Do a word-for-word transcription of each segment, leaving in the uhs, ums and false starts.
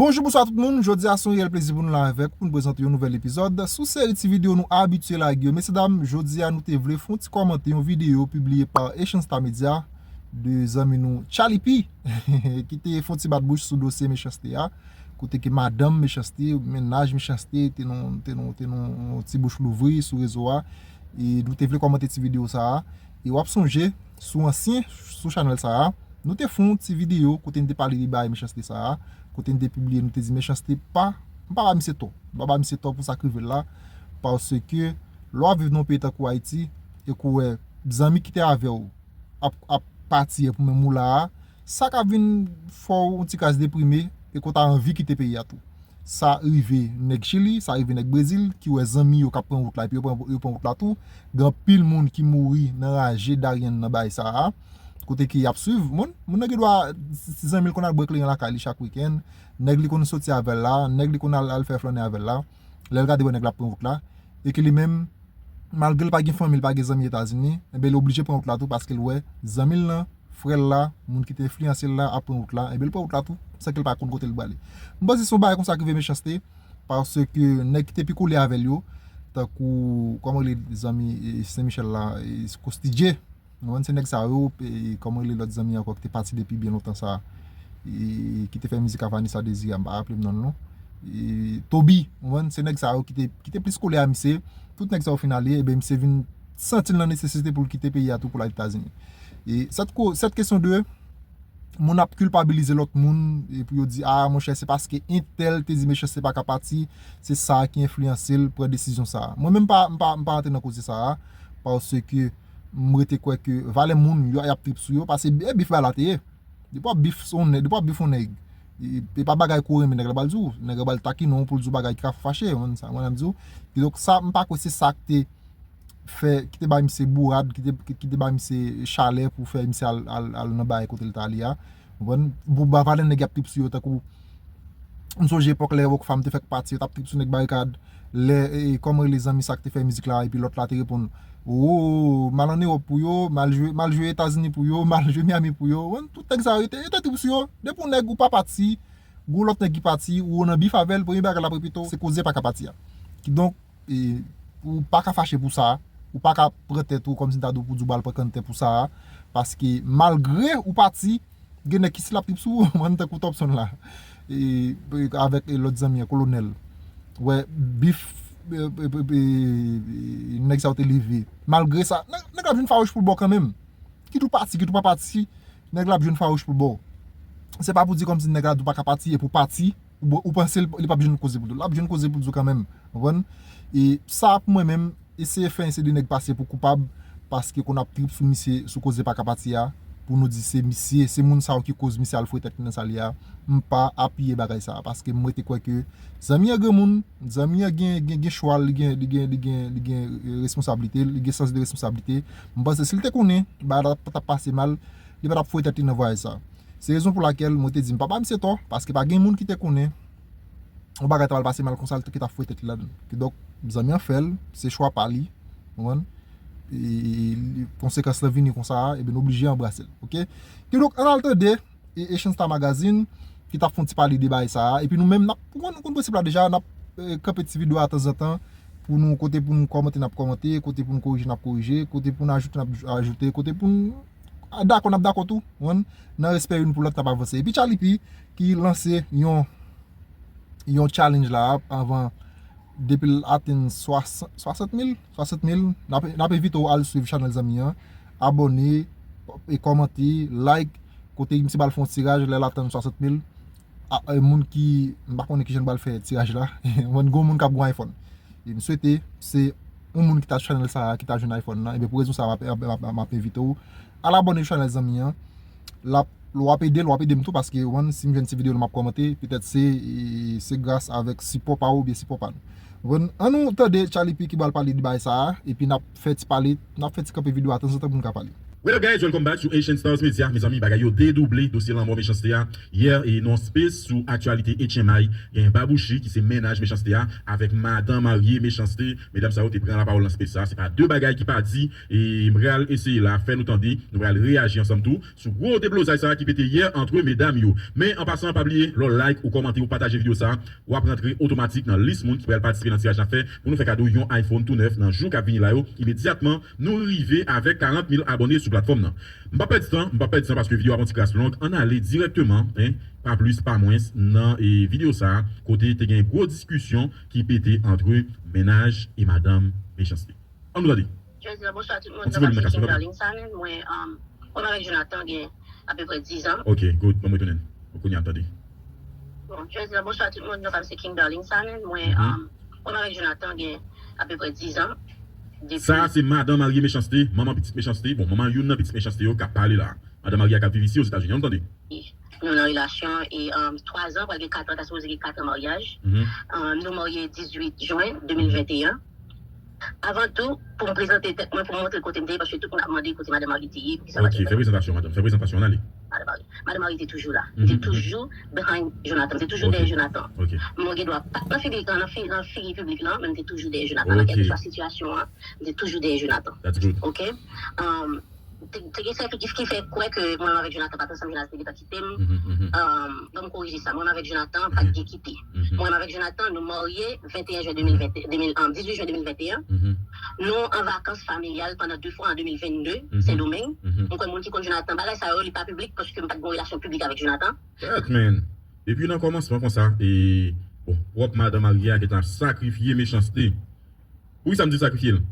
Bonjou, bonswa tout moun. Jodi a se yon reyèl plezi pou nou la avèk pou nou prezante yon nouvèl epizòd sou seri ti videyo nou abitye lage yo. Mesye dam, jodi a nou te vle fè yon ti kòmante yon videyo pibliye pa Echansta Media de zanmi nou Charly P ki te fè yon ti bat bouch sou dosye Mechanste a. Kote ke madanm Mechanste, mennaj Mechanste te nan te nan te nan yon ti bouch louvri sou rezo a. E nou te vle kòmante ti videyo sa a. E w ap sonje, sou ansyen, sou chanèl sa a, nou te fè yon ti videyo kote n te pale de bagay Mechanste sa a, kote n te pibliye, nou te di Mechanste pa, m pa ba misye tò. M pa ba misye tò pou sa k rive l la, paske lè w ap viv nan yon peyi tankou Ayiti, e ke w wè zanmi ki te avè w ap, ap pati e pou menm ou la a, sa ka vin fè w yon ti kras deprime e ke w ta anvi kite peyi a tou. Sa rive nèg Chili, sa rive nèg Brezil ki wè zanmi yo k ap pran wout la epi yo pran, yo pran wout la tou. Gen anpil moun ki mouri nan raje Darién nan bagay sa a. Kote ke y ap swiv. Moun, moun nan gen dwa, si zanmi l konn al bwè kleren lakay li chak wikenn, nèg li konn soti avè l la, nèg li konn al, al fè flannen avè l la, lè l gade wè nèg la ap pran wout la, e ke li menm, malgre l pa gen fanmi, l pa gen zanmi Etazini, enben li oblije pran wout la tou paske l wè zanmi l lan, frè l la, moun ki te enfliyanse l la ap pran wout la, enben li pran wout la tou, san ke l pa konn kote l prale. M panse se yon bagay konsa ki rive Mechanste, paske nèg ki te pi kole avè l yo, tankou, kòman rele zanmi e, Sen Michèl la, e, Costi J, ou konprann, se nèg sa yo, e, kòman rele lòt zanmi ankò ki te pati depi byen lontan sa, e, ki te fè mizik a Vanessa Désir a, m pa raple m non l non. E, Toby, ou konprann, se nèg sa yo ki te, ki te plis kole a misye, tout nèg sa yo fin ale, ebyen misye vin santi l nan nesesite pou l kite peyi a tou pou l al Etazini. E sèt ko, sèt kesyon de moun ap kilpabilize lòt moun, e pou yo di, a, monchè, se paske entèl te di Mechanste pa ka pati, se sa ki enfliyanse l pran desizyon sa a. Mwen menm, m pa, m pa, m pa rantre nan koze sa a, paske m rete kwè ke valè moun, yo, y ap trip sou yo, paske e bif bagay la te ye. Depi w ap bif sou yon nèg, depi w ap bif yon nèg, e, e pa bagay ke w renmen nèg la pral di w. Nèg la pral takinen w pou l di w bagay ki ka fache, ou konprann sa mwen ap di w. Kidonk sa, m pa kwè se sa ki te fè, ki te bay misye bourad, ki te, ki, ki te bay misye chalè pou fè misye al, al, al nan bagay kote l t ale a. Ou konprann? Pou ba valè nèg y ap trip sou yo, tankou, m sonje epòk lè Rockfam te fèk pati, yo t ap trip sou nèg Barikad, lè, e, kòman rele zanmi sa k te fè mizik la, epi lòt la te reponn, o, m al ann Ewòp pou yo, m al jwe, m al jwe Etazini pou yo, m al jwe Miami pou yo, ou konprann? Tout nèg sa yo, yo te, yo te trip sou yo. Depi yon nèg ou pa pati, gon lòt nèg ki pati, ou nan bif avè l, premye bagay l ap repete w, se koze pa ka pati a. Kidonk, e, ou pa ka fache pou sa, ou pa ka pran tèt ou kòmsi m ta di w pou di w ba l pran kanntè pou sa, paske malgre ou pati, gen nèg ki still ap trip sou ou, ou konprann, tankou Topson la, e, e, avèk, e, lòt zanmi an, Kolonèl. Wè, bif, e, e, e, e, nèg sa yo te leve. Malgre sa, nèg, nèg la ap jwenn fawouch pou l ba w kanmenm. Kit ou pati, kit ou pa pati, nèg la ap jwenn fawouch pou l ba w. Se pa pou di kòmsi nèg la di w pa ka pati, epi w pati, ou, ou panse l, li p ap jwenn koze pou l di w. L ap jwenn koze pou l di w kanmenm. Ou konprann? E sa, pou mwen menm, eseye fè yon seri de nèg pase pou koupab, paske konn ap trip sou misye, sou koze pa ka pati a, pou nou di se misye, se moun sa yo ki koz misye al foure tèt li nan sa l ye a. M pa apiye bagay sa a, paske m rete kwè ke zanmi an granmoun, zanmi an gen, gen, gen chwa l, li gen, li gen, li gen, li gen, e, responsablite, li gen sans de responsablite. M panse si l te konnen bagay la pa t ap pase mal, li pa t ap foure tèt li nan vwayaj sa. Se rezon pou lakèl mwen te di m pa ba misye tò, paske pa gen moun ki te konnen yon bagay ta pral pase mal konsa, l te, ki t ap foure tèt li ladan. Kidonk, zanmi an fè l, se chwa pa li, ou konprann? E, e, konsekans lan vini konsa, ebyen, n oblije anbrase l, oke? Kidonk, ann al tande, e, Echansta Magazine, ki t ap fè yon ti pale de bagay sa a, epi nou menm, n ap, ou konn, nou konn prensip la deja, n ap, e, kanpe ti videyo a tanzantan, pou nou, kote pou nou kòmante, n ap kòmante, kote pou nou korije, n ap korije, kote pou nou ajoute, n ap ajoute, kote pou nou dakò, n ap dakò tou, ou konprann? Nan respè youn pou lòt, n ap avanse. Epi Charly P, ki lanse yon, yon challenge la, anvan, depi l atenn swasant, swasant mil, swasant mil, n ap, n ap envite w al swiv chanèl zanmi an, abòne, e kòmante, like, kote misye pral fè yon tiraj, lè l atenn swasant mil, a, e, moun ki, m pa konnen kijan l pral fè tiraj la, mwen, gon moun k ap gon iPhone. E m swete, se yon moun ki ta chanèl sa a, ki ta jwenn iPhone nan, ebyen, pou rezon sa a, m ap, m ap, m ap, m ap envite w al abòne chanèl zanmi an, l ap, l w ap ede l, w ap ede m tou, paske, ou konprann, si m jwenn ti videyo l, m ap kòmante, petèt se, e, se gras avèk sipò pa w oubyen sipò pa nou. Ou konprann? Ann nou tande Charly P ki pral pale de bagay sa a, epi n ap fè ti pale, n ap fè ti kanpe videyo a tanzantan pou n ka pale. What up guys, welcome back to Haitian Stars Media. Mezanmi, bagay yo dedouble, dosye lanmò Mechanste a. Yè, e, nan yon space sou aktyalite H M I, gen Babouchi ki se mennaj Mechanste a avèk madan marye Mechanste. Medam sa yo te pran lapawòl nan space sa. Se pa de bagay ki pa di, e m pral eseye la fè nou tande, nou pral reyaji ansanm tou sou gwo deblozay sa ki pete yè antre medam yo. Men an pasan, pa bliye, lè w like, ou kòmante, ou pataje videyo sa, w ap rantre otomatik nan lis moun ki pral patisipe nan tiraj n ap fè pou nou fè kado yon iPhone tou nèf nan jou k ap vini la yo. Imedyatman, nou rive avèk karant mil abòne sou platfòm nan. M p ap pèdi tan, m p ap pèdi tan paske videyo ap yon ti kras long. Ann ale dirèkteman, en, pa plis, pa mwens, nan, e, videyo sa a, kote te gen gwo diskisyon ki pete antre mennaj e madanm Mechanste. Ann nou tande. Jodi a, bonswa tout moun. Yon ti volim nan kas la, pa pè. Kimberline Sanon, mwen, um, mwen avèk Jonathan gen apeprè diz an. Ok, good. Ban m retounen. Kounye a, tande. Bon, jodi a, bonswa tout moun. Non pa m se Kimberline Sanon, mwen, um, mwen avèk Jonathan gen apeprè diz an. Depi... Sa a se madan marye Mechanste, manman pitit Mechanste. Bon, manman youn nan pitit Mechanste yo k ap pale la. Madan marye a k ap viv isi Ozetazini. Ann tande. Nou nan relasyon e, um, twa zan, pral gen kat an, ta sipoze gen kat an maryaj. Um, nou marye dizuit jen de mil venteyen. Avan tou, pou m prezante tèt mwen, pou m montre kote m te ye, paske tout moun ap mande kote madan marye te ye, poukisa l pa te... Ok, fè prezantasyon, madanm. Fè prezantasyon, ann ale. Madan marye, madan marye te toujou la. Li te toujou behind Jonathan. Li te toujou dèyè Jonathan. Ok. Mwen gen dwa pa t nan figi, nan fi-, nan figi piblik lan, men m te toujou dèyè Jonathan. Nan kèlkeswa sitiyasyon an, m te toujou dèyè Jonathan. That's good. Ok? Um, te, te gen sèten ki, ki fè kwè ke mwen avèk Jonathan pa t ansanm, Jonathan te gentan kite m. Um, ban m korije sa. Mwen avèk Jonathan pa t gen kite. Mwen avèk Jonathan, nou marye venteyen jen de mil ven, de mil, um, dizuit jen de mil venteyen. Nou an vakans familyal pandan de fwa an de mil vennde, Sendomeng. Mwen kwè moun ki konn Jonathan, bagay sa yo, li pa piblik, paske m pa t gen yon relasyon piblik avèk Jonathan. That man. Depi nan kòmansman konsa, e, bon, pwòp madan marye a gentan ap sakrifye Mechanste. Poukisa m di sakrifye l?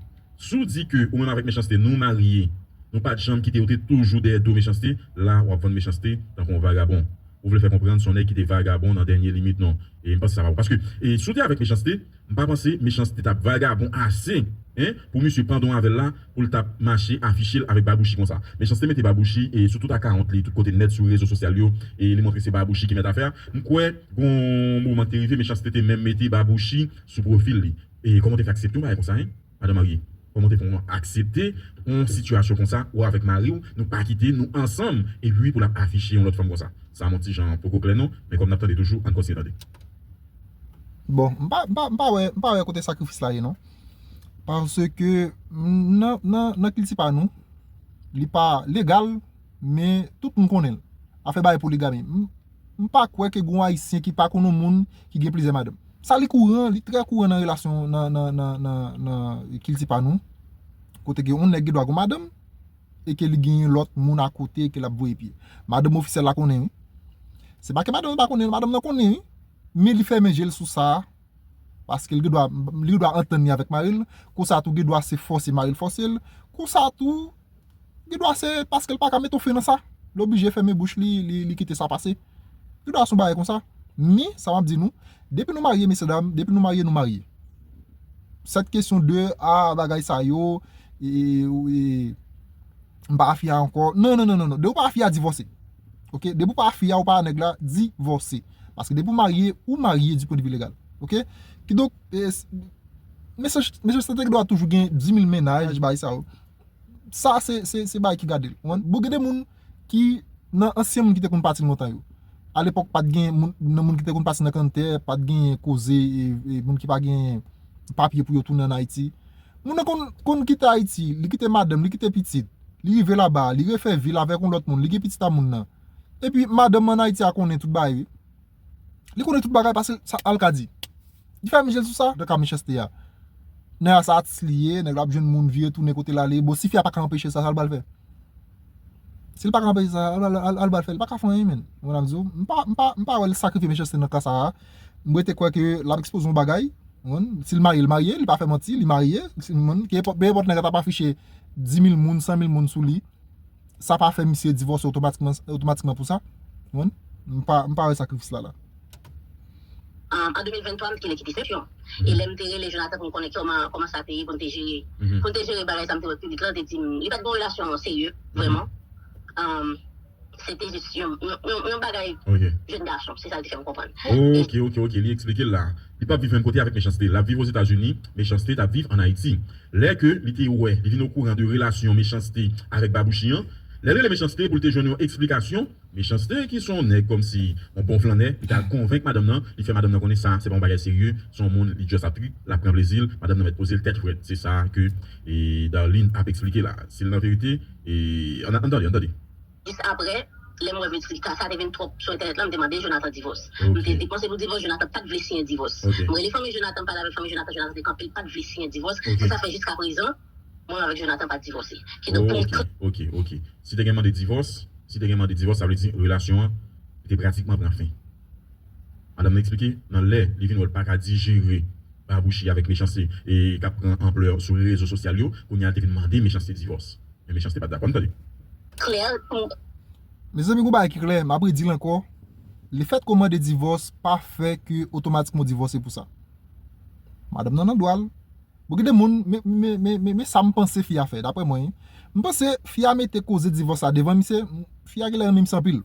Si w di ke ou menm avèk Mechanste nou marye, nou pa t janm kite, ou te toujou dèyè do Mechanste, la w ap vann Mechanste tankou yon vagabon. Ou vle fè konprann se yon nèg ki te vagabon nan dènye limit non. E m panse sa pa bon. Paske, e, si w te avèk Mechanste, m pa panse Mechanste t ap vagabon ase, en, pou misye pandan avè l la, pou l t ap mache afiche l avèk Babouchi konsa. Mechanste mete Babouchi, e, sou tout akawont li, tout kote nèt sou rezo sosyal yo, e li montre se Babouchi ki mèt afè a. M kwè, gon moman ki te rive, Mechanste te menm mete Babouchi sou pwofil li. E kòman w te fè aksepte yon bagay konsa, en? Madan marye, kòman w te fè aksepte yon sitiyasyon konsa, ou avèk mari w, nou pa kite, nou ansanm, epi pou l ap afiche yon lòt fanm konsa? Sa yon ti jan poko klè non, men kòm n ap tande toujou, ann kontinye tande. Bon, m pa, m pa, m pa wè, m pa wè kote sakrifis la ye non. Paske m, nan, nan, nan kilti pa nou, li pa legal, men tout moun konnen l. Afè bagay poligami. M, m pa kwè ke gon Ayisyen ki pa konn yon moun ki gen plizyè madanm. Sa li kouran, li trè kouran nan relasyon, nan, nan, nan, nan, nan kilti pa nou. Kote gen yon nèg gen dwa gon madanm, e ke li gen lòt moun akote ke l ap voye pye. Madanm ofisyèl la konnen, wi. Se pa ke madanm nan pa konnen, madanm nan konnen, wi. Men li fèmen je l sou sa, paske li gen dwa, li gen dwa antann li avèk mari l, konsa tou gen dwa se fòse mari l fòse l, konsa tou, gen dwa se paske l pa ka mete yon fen nan sa. Li oblije fèmen bouch li, li, li kite sa pase. Gen dwa se yon bagay konsa. Men, sa m ap di nou, depi nou marye, mesye dam, depi nou marye, nou marye. Sèt kesyon de, a, bagay sa yo, e, e, m pa a fi a ankò. Non, non, non, non, non. Depi w pa a fi a, divòse. Ok? Depi w pa a fi a, ou pa a nèg la, divòse. Paske depi w marye, ou marye du point de vue légal. Ok? Kidonk, e, s-, mesye, mesye, sa te gen dwa toujou gen dis mil mennaj, bagay sa yo. Sa, se, se, se bagay ki gade l. Ou konprann? Bon, gen de moun ki, nan ansyen moun ki te konn pati lontan yo. Alepòk, pa t gen moun, nan moun ki te konn pati nan kanntè, pa t gen koze, e, e, moun ki pa gen papye pou yo tounen ann Ayiti. Moun nan konn, konn kite Ayiti, li kite madanm, li kite pitit, li rive laba, li refè vi l avèk yon lòt moun, li gen pitit a moun nan. Epi, madanm ann Ayiti a konnen tout bagay, wi. Li konnen tout bagay paske sa al ka di. Li fèmen je l sou sa, nan ka Mechanste a. Nèg la se atis li ye, nèg la ap jwenn moun vire tounen kote l ale. Bon, si fi a pa ka anpeche sa, sa l pral fè? Si l pa ka anpeche sa, al, al, al, al pral fè, li pa ka fè anyen, menn. Ou konprann sa m di w? M pa, m pa, m pa wè l sakrifye Mechanste nan ka sa a. M rete kwè ke l ap ekspoze yon bagay. Ou konprann? Si l marye, l marye, li pa fè manti, li marye. Si, ou konprann, ke nenpòt, nenpòt nèg la t ap afiche dis mil moun, san mil moun sou li. Sa pa fè misye divòse otomatikman, otomatikman pou sa. Ou konprann? M pa, m pa wè sakrifis la la. An, an de mil venntwa, m te gentan kite Senfyon. E lè m te rele Jonathan pou m konnen kòman, kòman sa te ye, pou n te jere, pou n te jere bagay sa, m te wè piblik la te di m, li pa t gen yon relasyon serye, vrèman. An, se te jis yon, yon, yon, yon bagay jèn gason, se sa l te fè m konprann. Ok, ok, ok, li eksplike l la. Li p ap viv menm kote avèk Mechanste. L ap viv Ozetazini, Mechanste t ap viv ann Ayiti. Lè ke li te wè, li vin okouran de relasyon Mechanste avèk Babouchi an, lè l rele Mechanste pou l te jwenn yon eksplikasyon, Mechanste ki se yon nèg kòmsi yon bon flannè, li t al konvenk madanm nan, li fè madanm nan konnen sa, se pa yon bagay serye, se yon moun, li just ap trip, l ap pran plezi l, madanm nan mèt poze l tèt frèt. Se sa ke, e, Darline ap eksplike la. Si l nan verite, e, ann, ann tande, ann tande. Jis apre, lè m wè videyo sa te vin twòp sou entènèt la, m te mande Jonathan divòs. M te depanse pou divòs, Jonathan pa t vle siyen divòs. M rele fanmi Jonathan, m pale avèk fanmi Jonathan, Jonathan te kanpe, l pa t vle siyen divòs. Se sa fè jiska prezan, mwen avèk Jonathan pa divòse. Kidonk, pou mwen, ok, ok. Si te gen mande divòs, si te gen mande divòs, sa vle di relasyon an te pratikman pran fen. Madanm nan eksplike, nan lè li vin wè l pa ka dijere Babouchi avèk Mechanste e k ap pran anplè sou rezo sosyal yo, kounye a l te vin mande Mechanste divòs. Men Mechanste pa t dakò, ann tande. Klè pou Mezanmi, gon bagay ki klè, m ap redi l ankò. Lefètke w mande divòs pa fè ke otomatikman w divòse pou sa. Madanm nan nan dwa l. Bon, gen de moun, men, men, men, men, men sa m panse fi a fè, daprè mwen, wi. M panse fi a mete koze divòs la devan misye, m- fi a genlè renmen misye anpil.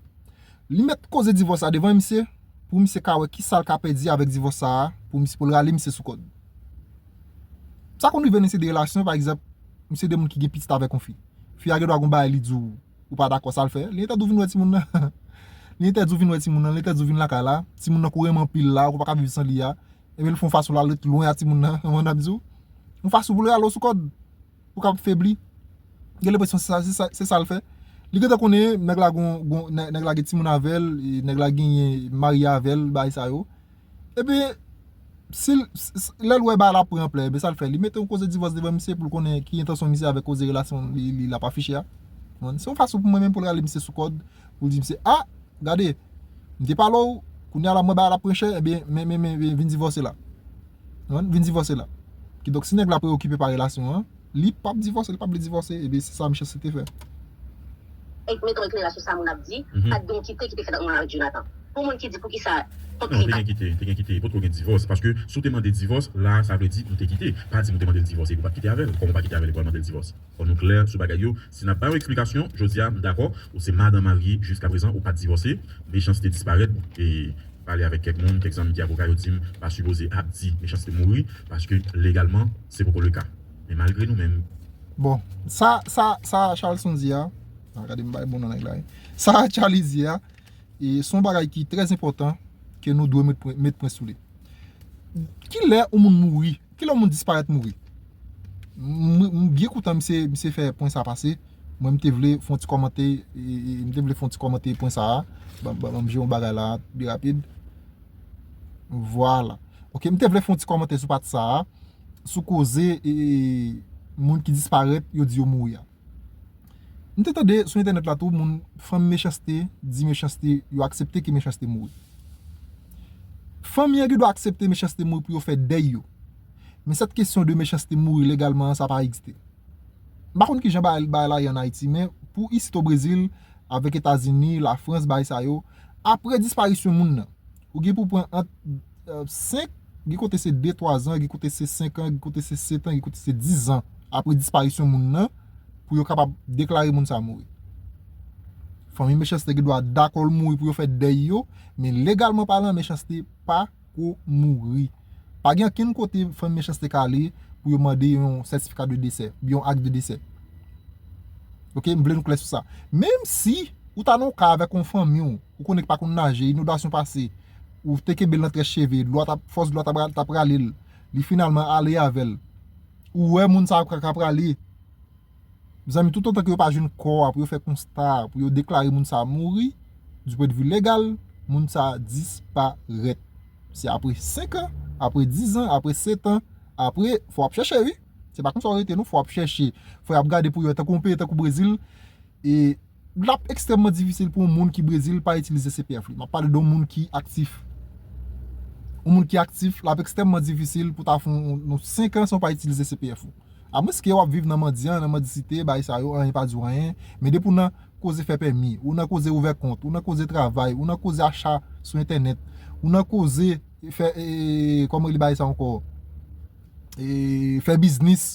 Li met koze divòs la devan misye, pou misye ka wè kisa l ka pèdi avèk divòs sa a, pou misye, pou l rale misye sou kòd. Sa konn rive nan seri de relasyon, pa egzanp, misye de moun ki gen pitit avèk yon fi. Fi a gen dwa gon bagay li di w, ou pa dakò, sa l fè. Li entèdi w vin wè timoun nan. Li entèdi w vin wè timoun nan, li entèdi w vin lakay la. Timoun nan ke w renmen anpil la, ou pa ka viv san li a. Ebyen, l fè yon fason l al ret lwen a timoun nan, konprann sa m di w? Yon fason pou l rale w sou kòd, pou w kapab febli. Gen lenpresyon se sa, se sa, se sa l fè. Li gentan konnen nèg la gon, gon, nè- nèg la gen timoun avè l, e nèg la genyen marye avè l, bagay sa yo. Ebyen, si l, s- s- lè l wè bagay la pran anplè, ebyen sa l fè, li mete yon koze divòs devan misye pou l konnen ki entansyon misye avèk koze relasyon li, li, l ap afiche a. Konprann? Se yon fason pou mwen menm pou l rale misye sou kòd, pou l di misye, a, gade, m te pale w, kounye a la m wè bagay la ap pran chè, ebyen, men, men, men, men, vin divòse la. Konprann? Vin divòse la. Kidonk, si nèg la preokipe pa relasyon an, li p ap divòse, li p ap vle divòse, ebyen, se sa Mechanste te fè. Ek meton eklerasyon sa moun ap di, pa t gen yon kite ki te fèt ant mwen avèk Jonathan. Pou moun ki di poukisa, kont Non, li te pa gen kite, te gen kite, potko gen divòs. Paske si w te mande divòs, la, sa vle di nou te kite. Pa di nou te mande l divòs epi w pa t kite avè l. Kòman w pa kite avè l epi w al mande l divòs? Fò nou klè sou bagay yo. Si n ap ba yon eksplikasyon, jodi a, m dakò, ou se madan marye jiska prezan, ou pa t divòse, Mechanste disparèt, e pale avèk kèk moun, kèk zanmi ki avoka, yo di m pa sipoze ap di Mechanste mouri, paske legalman, se poko le ka. Men malgre nou menm. Bon, sa, sa, sa Charleston di a, a, gade m bay bon nan nèg la, wi. Sa Charlie di a, e se yon bagay ki trè enpòtan ke nou dwe met pwen, met pwen sou li. Kilè yon moun mouri? Kilè yon moun disparèt mouri? M, m byen kontan misye, misye fè pwen sa pase. Mwen, m te vle fè yon ti kòmantè, e, e, m te vle fè yon ti kòmantè pwen sa a. Ban, ban, ban m jere yon bagay la, byen rapid. Vwala. Ok, m te vle fè yon ti kòmantè sou pati sa a, sou koze, e, e, moun ki disparèt, yo di yo mouri a. M te tande sou entènèt la tou, moun, fanmi Mechanste di Mechanste, yo aksepte ke Mechanste mouri. Fanmi an gen dwa aksepte Mechanste mouri pou yo fè dèy yo. Men sèt kesyon de Mechanste mouri legalman an, sa pa egziste. M pa konn kijan bagay, bagay la ye ann Ayiti, men pou isit o Brezil, avèk Etazini, Lafrans, bagay sa yo, apre disparisyon moun nan, ou gen pou pran ant, e, senk, gen kote se de, twa zan, gen kote se senk an, gen kote se sèt an, gen kote se diz an apre disparisyon moun nan, pou yo kapab deklare moun sa mouri. Fanmi Mechanste gen dwa dakò l mouri pou yo fè dèy yo, men legalman palan, Mechanste pa ko mouri. Pa gen okenn kote fanmi Mechanste ka ale pou yo mande yon sètifika de desè, oubyen yon ak de desè. Ok, m vle nou klè sou sa. Menm si ou ta nan yon ka avèk yon fanmi w, ou konnen k pa konn naje, inondasyon pase, ou te kenbe l nan trè cheve, dlo a t ap, fòs dlo a t ap, t ap rale l, li finalman ale avè l. Ou wè moun sa ap ka, ka prale. Mezanmi, toutotan ke yo pa jwenn kò a, pou yo fè konsta, pou yo deklare moun sa a mouri, du point de vue legal, moun sa a disparèt. Se apre senk an, apre diz an, apre sèt an, apre, fò w ap chèche, wi. Se pa konsa w rete, non, fò w ap chèche. Fò y ap gade pou yo, tankou yon peyi tankou Brezil, e l ap ekstrèmman difisil pou yon moun ki Brezil pa itilize C P F li. M ap pale de yon moun ki aktif. Yon moun ki aktif, l ap ekstrèmman difisil pou ta fè yon, yon senk an san w pa itilize C P F ou. Amwenske w ap viv nan mandyan, nan mandisite, bagay sa yo, anyen pa di w anyen. Men depi w nan koze fè pèmi, ou nan koze ouvè kont, ou nan koze travay, ou nan koze acha sou entènèt, ou nan koze fè, e, e, kòman rele bagay sa ankò? E, fè biznis,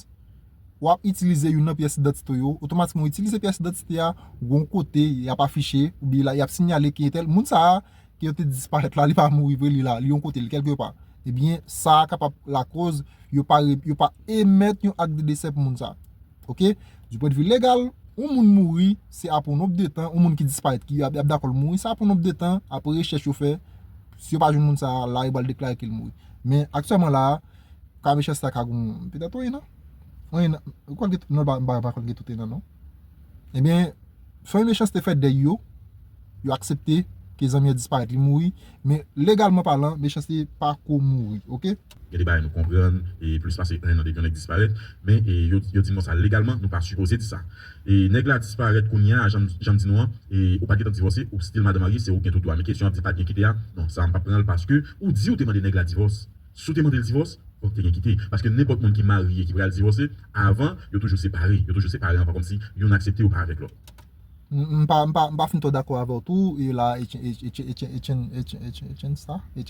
w ap itilize youn nan pyès idantite w yo, otomatikman w itilize pyès idantite a, gon kote y ap afiche, oubyen la, y ap sinyale ke entèl, moun sa a, ke yo te disparèt la, li pa mouri vre, li la, li yon kote, li kèlkepa. ebyen, sa a kapab lakoz yo pa, re- yo pa emèt yon ak de desè pou moun sa a. Oke? Du pwen de vi legal, yon moun mouri, se apre yon nonb de tan, yon moun ki disparèt, ki ap, ap dakò l mouri, se apre yon nonb de tan, apre rechèch yo fè, si yo pa jwenn moun sa a, la yo pral deklare ke l mouri. Men aktyèlman la a, ka mechanste a ka gen petèt yon an. Yon an, ou kwè l gen, non, pa, pa, pa kwè l gen tout an, non. Ebyen, fè mechanste fè dèy yo, yo aksepte ke zanmi an disparèt, li mouri, men legalman palan, mechanste pa ko mouri, oke? Gen de bagay nou konprann, e plis pase en an depi yon nèg disparèt, men e, yo, yo di m konsa, legalman, nou pa sipoze di sa. E nèg la disparèt kounye a, jan m- jan m di nou an, e ou pa t gentan divòse, ou still madanm marye, se ou gen tout dwa. Men kesyon ap di pa t gen kite a, non, sa a m p ap pran l paske ou di ou te mande nèg la divòs. Si w te mande l divòs, fòk te gen kite. Paske nenpòt moun ki marye, ki pral divòse, avan, yo toujou separe. Yo toujou separe anvan, kòmsi youn aksepte yo pa avèk lòt. M m pa, m pa, m pa fin twò dakò avè w tou, e la, Echensta,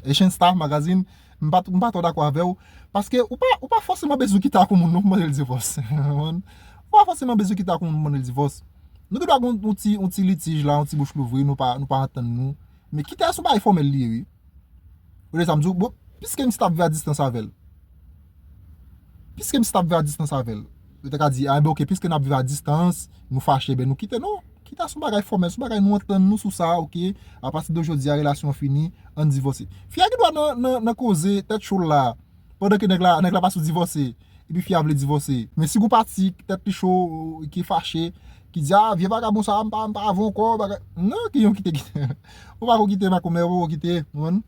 Echensta Magazine, m pa, m pa twò dakò avè w, paske ou pa, ou pa fòseman bezwen kite ak yon moun non pou mande l divòs. Ou pa fòseman bezwen kite ak yon moun pou mande l divòs. Nou gen dwa gen yon ti, yon ti litij la, yon ti bouch louvri, nou pa, nou pa antann nou. Men kite a se yon bagay fòmèl li ye, wi. Ou de sa m di w, bon, piske m si t ap viv a distans avè l. Piske m si t ap viv a distans avè l. Yo te ka di, a, ben, oke, piske n ap viv a distans, nou fache, ben, nou kite. Non, kite a se yon bagay fòmèl, se yon bagay nou antann nou sou sa, oke, apati de jodi a, relasyon an fini, ann divòse. Fi a gen dwa nan, nan, nan koze tèt cho l la, pandan ke nèg la, nèg la pa sou divòse, epi fi a vle divòse. Men si gon pati tèt li cho, ki fache, ki di, a, vye vagabon sa a, m pa, m pa avè w ankò, bagay. Non, ki yon kite, kite. Ou pa ko kite, makomè, ou pa ko kite, ou konprann?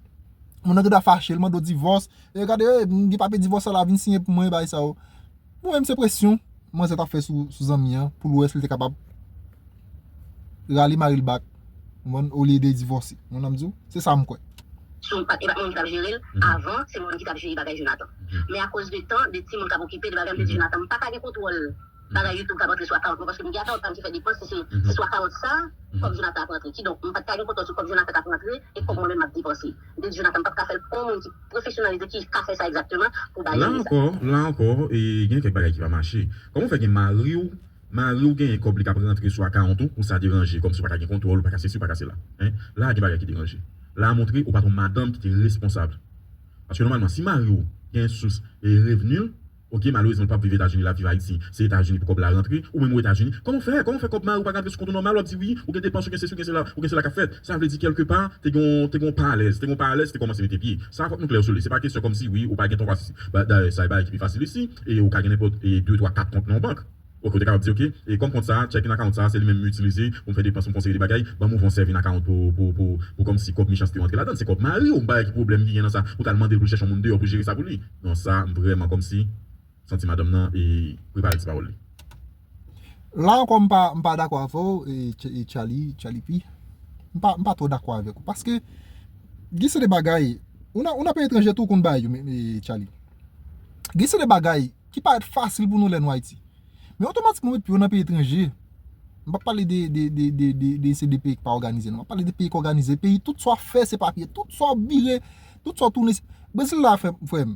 Moun nan gen dwa fache, l mande w divòs. E gade, e, m gen papye divòs la, vin siyen pou mwen, bagay sa yo. Mwen menm se presyon. Manzè t ap fè sou, sou zanmi an, pou l wè si l te kapab rale mari l back. Ou konprann? Olye de divòse. Ou konprann sa m di w? Se sa m kwè. Si w pa t, e pa t moun ki t ap jere l, avan, se moun ki t ap jere bagay Jonathan. Men akoz de tan, de timoun k ap okipe, de bagay, m te di Jonathan, m pa ka gen kontwòl bagay YouTube k ap rantre sou akawont mwen, paske m gen akawont pa m ki fè depans, se, se sou akawont sa, kòb Jonathan ap rantre. Kidonk, m pa t ka gen kontwòl sou kòb Jonathan k ap rantre, e kòb mwen menm m ap depanse. M te di Jonathan, m p ap ka fè l pou yon moun ki pwofesyonalize, ki ka fè sa egzakteman pou bay li sa. La ankò, la ankò, e, gen kèk bagay ki pa mache. Kòman w fè gen mari w, mari w genyen kòb li k ap rantre sou akawont ou, ou sa deranje, kòmsi w pa ka gen kontwòl, ou pa ka sesi, ou pa ka sela. Hein? La gen bagay ki deranje. La montre ou pa t yon madanm ki te responsab. Paske nòmalman, si mari w gen sous e revni l, oke, malerezman, l p ap viv Etazini, l ap viv Ayiti, se Etazini pou kòb la rantre, ou menm ou Etazini, kòman w fè? Kòman w fè kòb mari w pa rantre sou kont ou nòmal, w ap di wi, ou gen depans, ou gen sesi, ou gen sela, ou gen sela k ap fèt. Sa vle di kèlkepa, te gen, te gen yon pa alèz, te gen yon pa alèz, te kòmanse mete pye. Sa fòk nou klè sou li. Se pa kesyon kòmsi, wi, ou pa gen twa sesi. Ba, dayè, sa e bagay ki pi fasil isi, e ou ka gen nenpòt, e de, twa, kat kont nan yon bank. Oke, ou te kapab di, oke, e kòm kont sa, checking account sa, se li menm m itilize pou m fè depans, pou m fè yon seri de bagay, ban m ouvri yon saving account pou, pou, pou, pou kòmsi kòb mechanste rantre ladan l. Se kòb mari w, m pa wè ki pwoblèm ki gen nan sa, pou t al mande l pou l chèche yon moun deyò pou jere sa pou li. Non, sa, m vrèman kòmsi santi madanm nan e prepare ti pawòl li. La ankò, m pa, m pa dakò avè w, e, Ch- e Charlie, Charlie P. M pa, m pa twò dakò avèk ou. Paske, gen se de bagay, ou nan, ou nan peyi etranje tou, ou konn bagay yo, men, men, Charlie. Gen se de bagay ki parèt fasil pou nou lè nou Ayiti. Men otomatikman, ou met pye w nan peyi etranje, m p ap pale de, de, de, de, de, de se de peyi ki pa òganize, non. M ap pale de peyi ki òganize. Peyi, tout sa w ap fè, se papye. Tout sa w ap vire, tout sa w ap tounen, se, Brezil la, frè, frè m.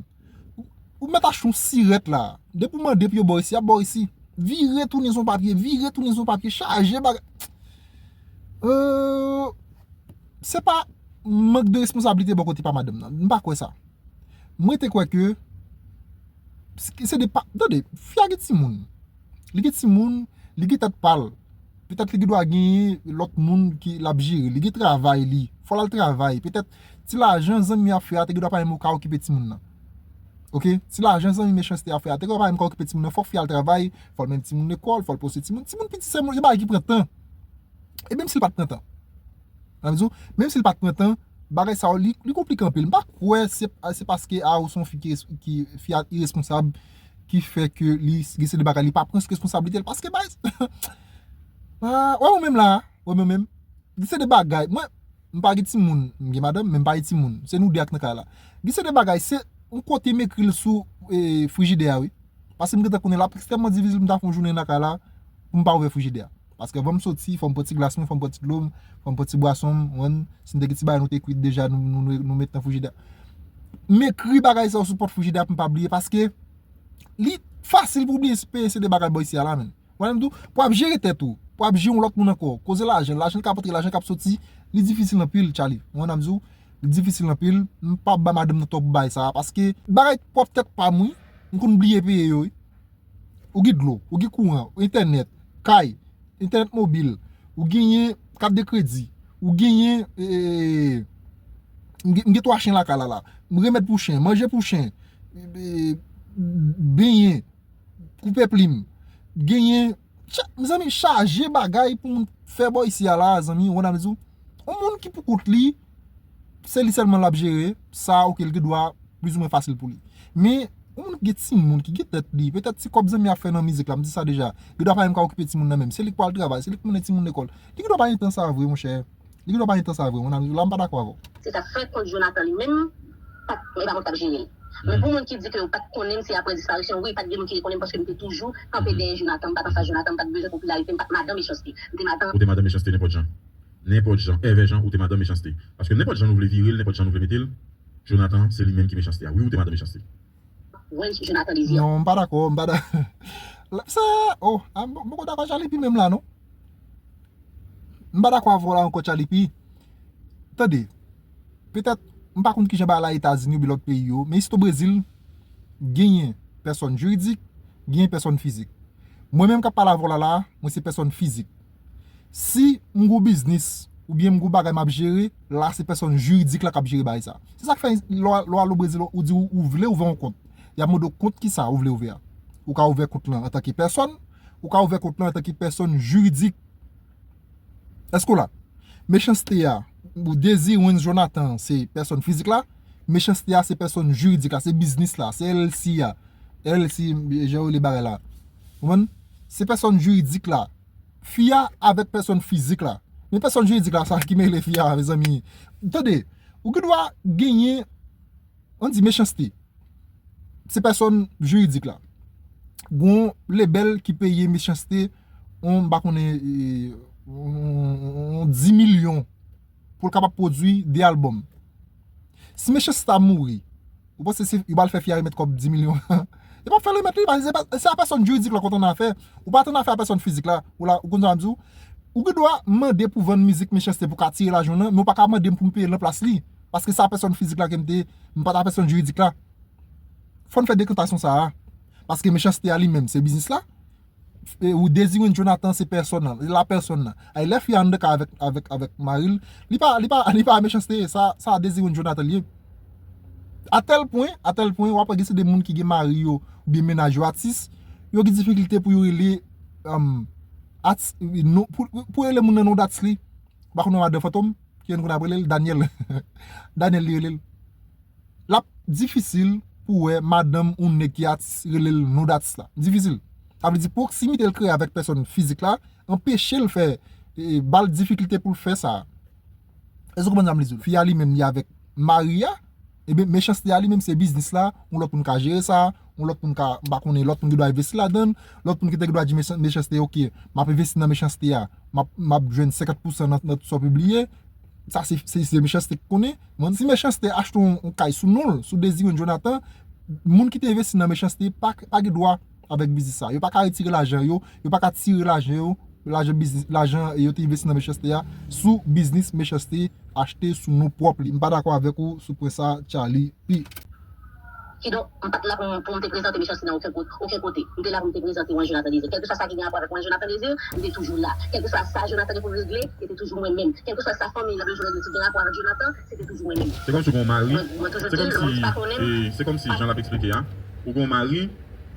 Ou, ou mèt achte yon sirèt la. Depi w mande pou yo ba w isi, y ap ba w isi. Vire tounen se yon papye, vire tounen se yon papye, chaje bagay. Euh, se pa mank de responsablite bò kote pa madanm nan. M pa kwè sa. Mwen te kwè ke se de pa, tande, fi a gen timoun. Li gen timoun, li gen tèt pa l. Petèt li gen dwa gen lòt moun ki l ap jere. Li gen travay li. Fò l al travay. Petèt ti lajan zanmi ap fè a te gen dwa pa menm ka okipe timoun nan. Oke? Ti lajan zanmi mechanste ap fè a te gen dwa pa menm ka okipe timoun nan. Fòk fi a al travay, fò l mennen timoun lekòl, fò l poste timoun. Timoun piti se yon bagay ki pran tan. E menm si l pa t pran tan. Sa vle di w, menm si l pa t pran tan, bagay sa yo, li, li konplike anpil. M pa kwè se, se paske a ou se yon fi ki, ki fi a iresponsab ki fè ke li gen se de bagay, li pa pran responsabilite l. Paske bagay, ah, wè mwen menm la, wè mwen menm. Gen se de bagay, mwen, m pa gen timoun, m gen madanm, men m pa gen timoun. Se nou de ak nan kay la. Gen se de bagay, se yon kote m ekri l sou, e, frijidè a, wi. Paske m gentan konnen l ap ekstrèmman difisil pou m ta fè yon jounen nan kay la, pou m pa ouvè frijidè a. Paske anvan m soti, fò m pran ti glas mwen, fò m pran ti dlo m, fò m pran ti bwason m, ou konprann? Si n te gen ti bagay nou te kwit deja, nou, nou, nou, nou met nan frijidè. M ekri bagay sa yo sou pòt frijidè a pou m pa bliye, paske li fasil pou w bliye peye se de bagay bò isi a la, menn. Ou konprann m di w? Pou w ap jere tèt ou, pou w ap jere yon lòt moun ankò, koze lajan, lajan k ap antre, lajan k ap soti, li difisil anpil, Charlie. Ou konprann m di w? Li difisil anpil. M p ap ba madanm nan twòp bagay sa a, paske bagay pwòp tèt pa m, wi. M konn bliye peye yo, wi. Ou gen dlo, ou gen kouran, entènèt, kay, entènèt mobil, ou genyen kat de kredi, ou genyen, eh, m gen, m gen twa chen lakay la la. M remèd pou chen, manje pou chen, eh, benyen, koupe plim, genyen, cha-, mezanmi, chaje bagay pou moun fè bò isi a la, zanmi, ou konn sa m di w? Yon moun ki pou kont li, se li sèlman l ap jere, sa, oke, l gen dwa plizoumwen fasil pou li. Men, yon moun ki gen timoun, ki gen tèt li, petèt ti kòb zanmi ap fè nan mizik la, m di sa deja, gen dwa pa menm ka okipe timoun nan menm. Se li k pral travay, se li k mennen timoun lekòl. Li gen dwa pa gen tan sa vre, monchè. Li gen dwa pa gen tan sa vre, monami. La, m pa dakò avè w. Se sa, fè kont Jonathan li menm, pa t, e pa mwen k t ap jere l. Men pou moun ki di ke yo pa t konnen m, se apre disparisyon, wi, pa t gen moun ki rekonnen m paske m te toujou kanpe dèyè Jonathan, m pa t anfas Jonathan, m pa t bezwen popilarite, m pa t madan mechanste. M te madan. Ou te madan mechanste nenpòt jan. Nenpòt jan, èvè jan, ou te madan mechanste. Paske nenpòt jan nou vle vire l, nenpòt jan nou vle mete l, Jonathan, se li menm ki mechanste a. Wi, ou te madan mechanste. Wens Jonathan Désir. Non, m pa dakò, m pa dakò. Sa, oh, ah, m poko dakò Charlie P menm la, non. M pa dakò avè w la ankò, Charlie P. Tande, petèt, m pa konn kijan bagay la Etazini oubyen lòt peyi yo, men isi o Brezil, genyen pèsòn jiridik, genyen pèsòn fizik. Mwen menm k ap pale avè w la la, mwen se pèsòn fizik. Si m gen yon biznis, oubyen m gen yon bagay m ap jere, la se pèsòn jiridik la k ap jere bagay sa. Se sa k fè lè w al o Brezil, ou di ou, ou vle ouvè yon kont. Y ap mande w kont kisa ou vle ouvè a. Ou ka ouvè kont lan antanke pèsòn, ou ka ouvè kont lan antanke pèsòn jiridik. Èske w la? Mechanste a, ou Désir Wens Jonathan, se pèsòn fizik la. Mechanste a, se pèsòn jiridik la, se biznis la, se L L C a. L L C, jan yo rele bagay la. Ou konprann? Se pèsòn jiridik la. Fi a avèk pèsòn fizik la. Men pèsòn jiridik la, sa ki mele fi a, mezanmi. Tande, ou gen dwa genyen, ann di mechanste. Se pèsòn jiridik la. Gon lebèl ki peye mechanste, on, m pa konnen, eh, on, on, on dis milyon pou l kapab pwodui de albòm. Si mechanste ta mouri, ou panse se, yo pral fè fi a remèt kòb dis milyon? Yo p ap fè l remèt li, paske se pa, se a pèsòn jiridik la kontan nan afè. Ou pa tan afè a pèsòn fizik la. Ou la, ou konn sa m di w? Ou gen dwa mande pou vann mizik mechanste pou ka tire lajan w nan, men ou pa ka mande m pou m peye l nan plas li. Paske se a pèsòn fizik la ke m te, m pa ta pèsòn jiridik la. Fò n fè dekantasyon sa a. Paske mechanste a li menm, se biznis la. E, ou Désir Wens Jonathan, se pèsòn nan, la pèsòn nan. Ay, lè fi a anndan kay avèk, avèk, avèk mari l, li pa, li pa, li pa mechanste, sa, sa Désir Wens Jonathan li ye. A tèl pwen, a tèl pwen, w ap wè gen se de moun ki gen mari yo, oubyen mennaj yo atis, yo gen difikilte pou yo rele, um, atis, non, pou, pou rele moun nan non d atis li. Ou pa konn wè madan Fantom, ki konn ap rele l Daniel. Daniel li rele l. L ap difisil pou wè madanm ou nèg ki atis rele l non d atis la. Difisil. Sa vle di pwoksimite l kreye avèk pèsòn fizik la anpeche l fè, e, ba l difikilte pou l fè sa. Èske w konprann sa m vle di w? Fi a li menm li avèk mari a, ebyen mechanste a li menm se biznis la, yon lòt moun ka jere sa, yon lòt moun ka, m pa konnen, lòt moun gen dwa envesti ladan l, lòt moun ki te gen dwa di mechan-, mechanste, oke, m ap envesti nan mechanste a, m ap, m ap jwenn senkant pousan nan, nan tout sa w pibliye, sa se, se, se mechanste ki konnen. Bon, si mechanste achte yon, yon kay sou non l, sou Désir Wens Jonathan, moun ki te envesti nan mechanste pa, pa gen dwa avèk biznis sa. Yo pa ka retire lajan yo, yo pa ka tire lajan yo, lajan biznis, lajan yo te envesti nan mechanste a, sou biznis mechanste achte sou non pwòp li. M pa dakò avèk ou sou pwen sa, Charlie P. Kidonk, m pa t la pou, pou m te prezante mechanste nan okenn kote, okenn kote. M te la pou m te prezante Wens Jonathan Désir. Kèlkeswa sa ki gen rapò avèk Wens Jonathan Désir, m te toujou la. Kèlkeswa sa Jonathan gen pou l regle, se te toujou mwen menm. Kèlkeswa sa fanmi l ap bezwen regle ki gen rapò avèk Jonathan, se te toujou mwen menm. Se kòmsi w gen yon mari, mwen, mwen toujou se di l, kòmsi, moun ki pa konnen m, e, se kòmsi jan l ap eksplike a, ou gen yon mari,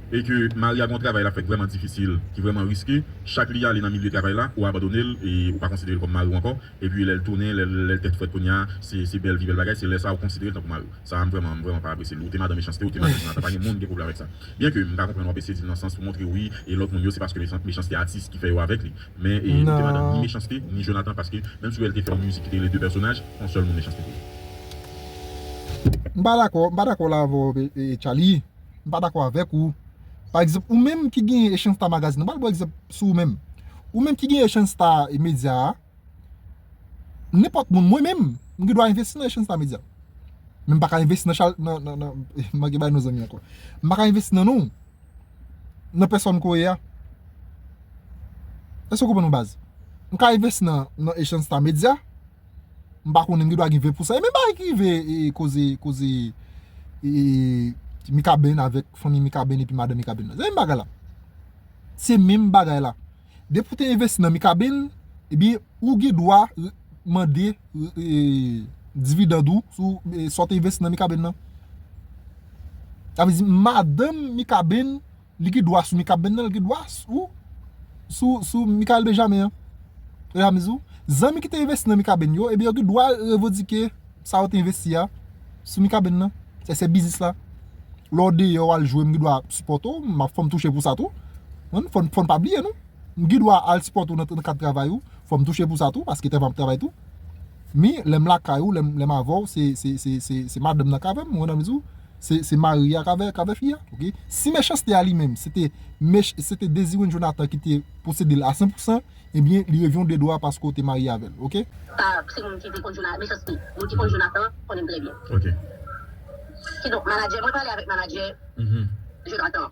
e ke mari a gen yon travay l ap fè k vrèman difisil, ki vrèman riske, chak li ale nan milye travay la, ou abandone l, e ou pa konsidere l kòm mari w ankò, epi lè l tounen, lè, lè l tèt frèt kounye a, se, se bèl vi, bèl bagay, se lè sa a ou konsidere l tankou mari w. Sa a, m vrèman, m vrèman pa apresye l. Ou te madanm mechanste, ou te madanm Jonathan, pa gen moun ki gen pwoblèm avèk sa. Byenke m ka konprann w ap eseye di l nan sans pou montre wi, e lòt moun yo, se paske mechan-, mechanste atis ki fè yo avèk li. Men, e, ou te madanm ni mechanste, ni Jonathan, paske menm si w wè l te fè yon mizik ki te rele De pèsonaj, se yon sèl moun mechanste te ye. M pa dakò, m pa dakò la avè w, e, e, Charlie. M pa dakò avèk ou. Pa egzanp, ou menm ki genyen Echansta Magazine, m pral ba w egzanp sou ou menm. Ou menm ki genyen Echansta Media a, nenpòt moun, mwen menm, m gen dwa envesti nan Echansta Media. Men m pa ka envesti nan Chal-, nan, nan, nan, m manke bay non zanmi ankò. M pa ka envesti nan non. Nan pèsòn Koye a. Èske w konprann mwen baz? M ka envesti nan, nan Echansta Media, M pa konnen, m gen dwa gen ven pousan. E menm bagay ki rive, e, koze, koze, e, Mikaben avèk fanmi Mikaben epi madan Mikaben nan. Se menm bagay la. Se menm bagay la. Depi w te envesti nan Mikaben, ebyen, ou gen dwa re- mande e, dividend ou sou e, sa w te envesti nan Mikaben nan. Sa vle di, madanm Mikaben, li gen dwa sou Mikaben nan, li gen dwa sou, sou, sou Michael Benjamin an. Ou ya mezou? Zanmi ki te envesti nan Mikaben yo, ebyen, yo gen dwa revodike sa yo te envesti a sou Mikaben nan. Se, se biznis la. Lè w deyò, w al jwe, m gen dwa sipòte w, m ap fò m touche pou sa tou. Fò n, fò n pa bliye, non. M gen dwa al sipòte w nan, nan kad travay ou. Fò m touche pou sa tou, paske travay m ap travay tou. Men, lè m lakay ou, lè m, lè m avè w, se, se, se, se, se madanm nan k avè m, ou konprann sa m di w? Se, se mari a k avè, k avè fi a, oke? Si Mechanste a li menm, se te, Mech- se te Désirine Jonathan ki te posede l a san pou san, ebyen, li revyen w de dwa paske w te marye avè l, oke? Sa, se moun ki te konn Jonathan, Mechanste, moun ki konn Jonathan, konnen m trè byen. Oke. Kidonk, manadjè, mwen pale avèk manadjè Jonathan.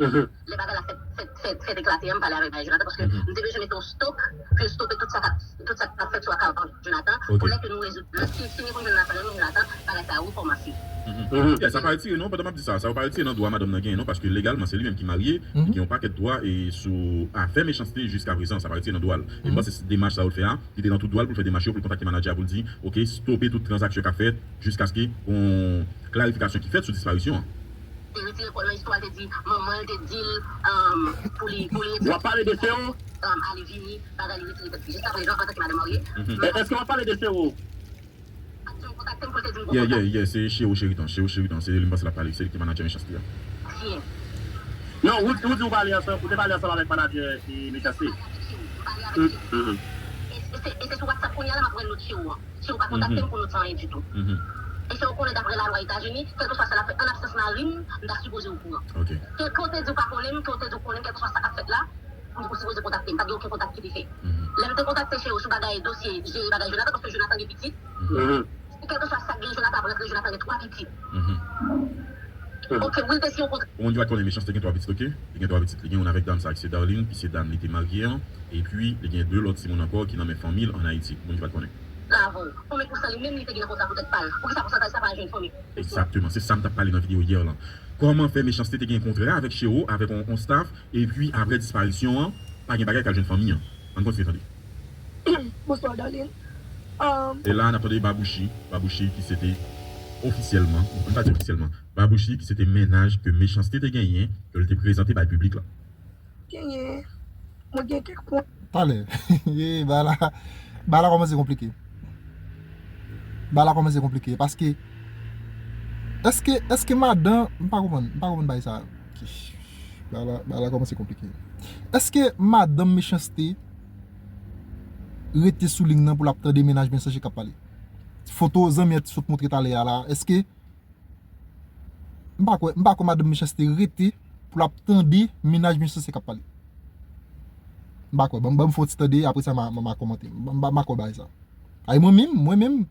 Lè bagay la fèt, fèt, fèt, fèt eklate an, m pale avèk manadjè Jonathan, paske m te bezwen mete yon stop, pou yo stope tout sa k ap, tout sa k ap fèt sou akawon Jonathan, pou lè ke nou rezoud, lè si, si nou konn Jonathan, lè nou Jonathan, bagay sa a rekòmanse. Yeah, sa pa retire non, pandan m ap di sa, sa yo pa retire nan dwa madanm nan genyen non, paske legalman se li menm ki marye, li gen yon pakèt dwa e sou afè Mechanste jiska prezan, sa pa retire nan dwa l. E m panse se demach sa yo l fè a, li te nan tout dwa l pou l fè demach yo, pou l kontakte manadjè a pou l di, oke, stope tout tranzaksyon k ap fèt jiskaske yon klarifikasyon ki fèt sou disparisyon an. Te retire kò l nan istwa, te di manman l te di l, um, pou li, pou li retire. W ap pale de Sero? Um, ale vini, bagay li retire tèt li. Jiska prezan, antanke madanm marye. E, èske w ap pale de Sero? Aksyon kontakte m pou l te di m gon kontak. Yeah, yeah, yeah, se Chero Cheriton, Chero Cheriton, se li m panse l ap pale, se li ki te manadjè Mechanste a. Byen. Non, ou, ou di ou pale ansanm, ou te pale ansanm avèk manadjè e Mechanste. M pale avèk Chero, m pale avèk Chero. E, e se, e se sou WhatsApp kounye a la m ap wè nout Chero an. Si ou pa kontakte m pou nou di anyen ditou. E si ou konnen daprè lalwa Etazini, kèlkeswa sa l ap fè ann absans mari m, m ta sipoze okouran. Ke, ke w te di w pa konnen m, ke w te di w konnen m, kèlkeswa sa k ap fèt la, m, ou sipoze kontakte m. Pa t gen okenn kontak ki te fèt. Lè m te kontakte Chero sou bagay dosye, jere bagay Jonathan, paske Jonathan gen pitit. Kèlkeswa sa k gen Jonathan ap rantre, Jonathan gen twa pitit. Ok, wi, l te siyen yon kontra. Pou moun ki pa t konnen, Mechanste gen twa pitit, ok? Li gen twa pitit. Li gen youn avèk dam sa a ki se Darline, ki se dam li te marye an. Epi, li gen de lòt timoun ankò ki nan men fanmi l ann Ayiti. Pou moun ki pa t konnen. Avè w. Konbyen pousan li menm li te gen nan kontra poutèt pa l? Poukisa pousantaj sa pa al jwenn fanmi l? Egzakteman. Se sa m t ap pale nan videyo yè lan. Kòman fè Mechanste te gen kontra avèk Chero, avèk on, on staff, epi apre disparisyon an, pa gen bagay k al jwenn fanmi an? Ann kontinye tande. Bonswa, Darline. Um, E la, n ap tande Babouchi. Babouchi ki se te ofisyèlman, bon, ann pa di ofisyèlman, Babouchi ki se te mennaj ke Mechanste te genyen, ke l te prezante bay piblik la. Genyen, mwen gen kèk pwen. Talè. Bagay la, bagay la kòmanse konplike. Bagay la kòmanse konplike. Paske, èske, èske madan, m pa konprann, m pa konprann bagay sa. Bagay la, bagay la kòmanse konplike. Èske madanm Mechanste rete sou liy nan pou l ap tande mennaj Mechanste k ap pale? Foto zanmi an t sot montre talè a la, èske, m pa kwè, m pa kwè madanm Mechanste rete pou l ap tande mennaj Mechanste k ap pale. M pa kwè, ban m, ban m fè yon ti tande, apre sa m a, m a, m a kòmante. M pa, m pa, m pa kwè bagay sa. Ay, mwen menm, mwen menm,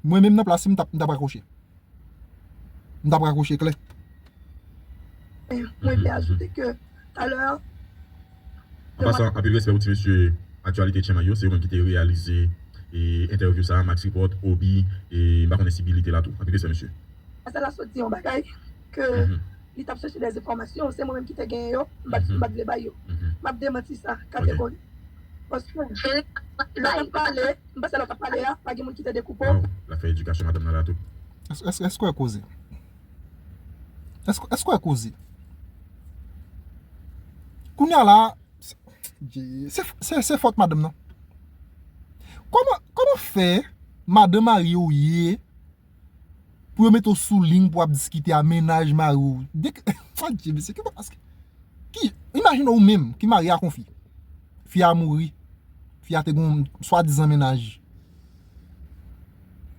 mwen menm nan plas li, m t ap, m t ap rakwoche. M t ap rakwoche klè. Mwen vle ajoute ke talè, An pasan, anpil respè pou ti mesye Aktyalite Channel yo, se yo menm ki te reyalize e entèvyou sa a, Max Report, Obi, e m pa konnen si Billy te la tou. Anpil respè, mesye. Sa la sot di yon bagay ke li t ap chèche dèzenfòmasyon, se mwen menm ki te genyen yo, m pa t, m pa t vle bay yo. M ap demanti sa kategori. Paske lè w t ap pale, m panse lè w t ap pale a, pa gen moun ki te dekoupe w. Waw, l ap fè edikasyon madanm nan la tou. Èske, èske, èske w koze? Èske, èske w koze? Kounye a la, se, se, se fòt madanm nan. Kòman, kòman fè madanm mari w ye pou yo mete w sou liy pou w ap diskite a mennaj mari w? Dèk, Adye, mesye, ki, ki, imajine w menm ki marye ak yon fi. Fi a mouri. Fi a te gen yon swadizan mennaj.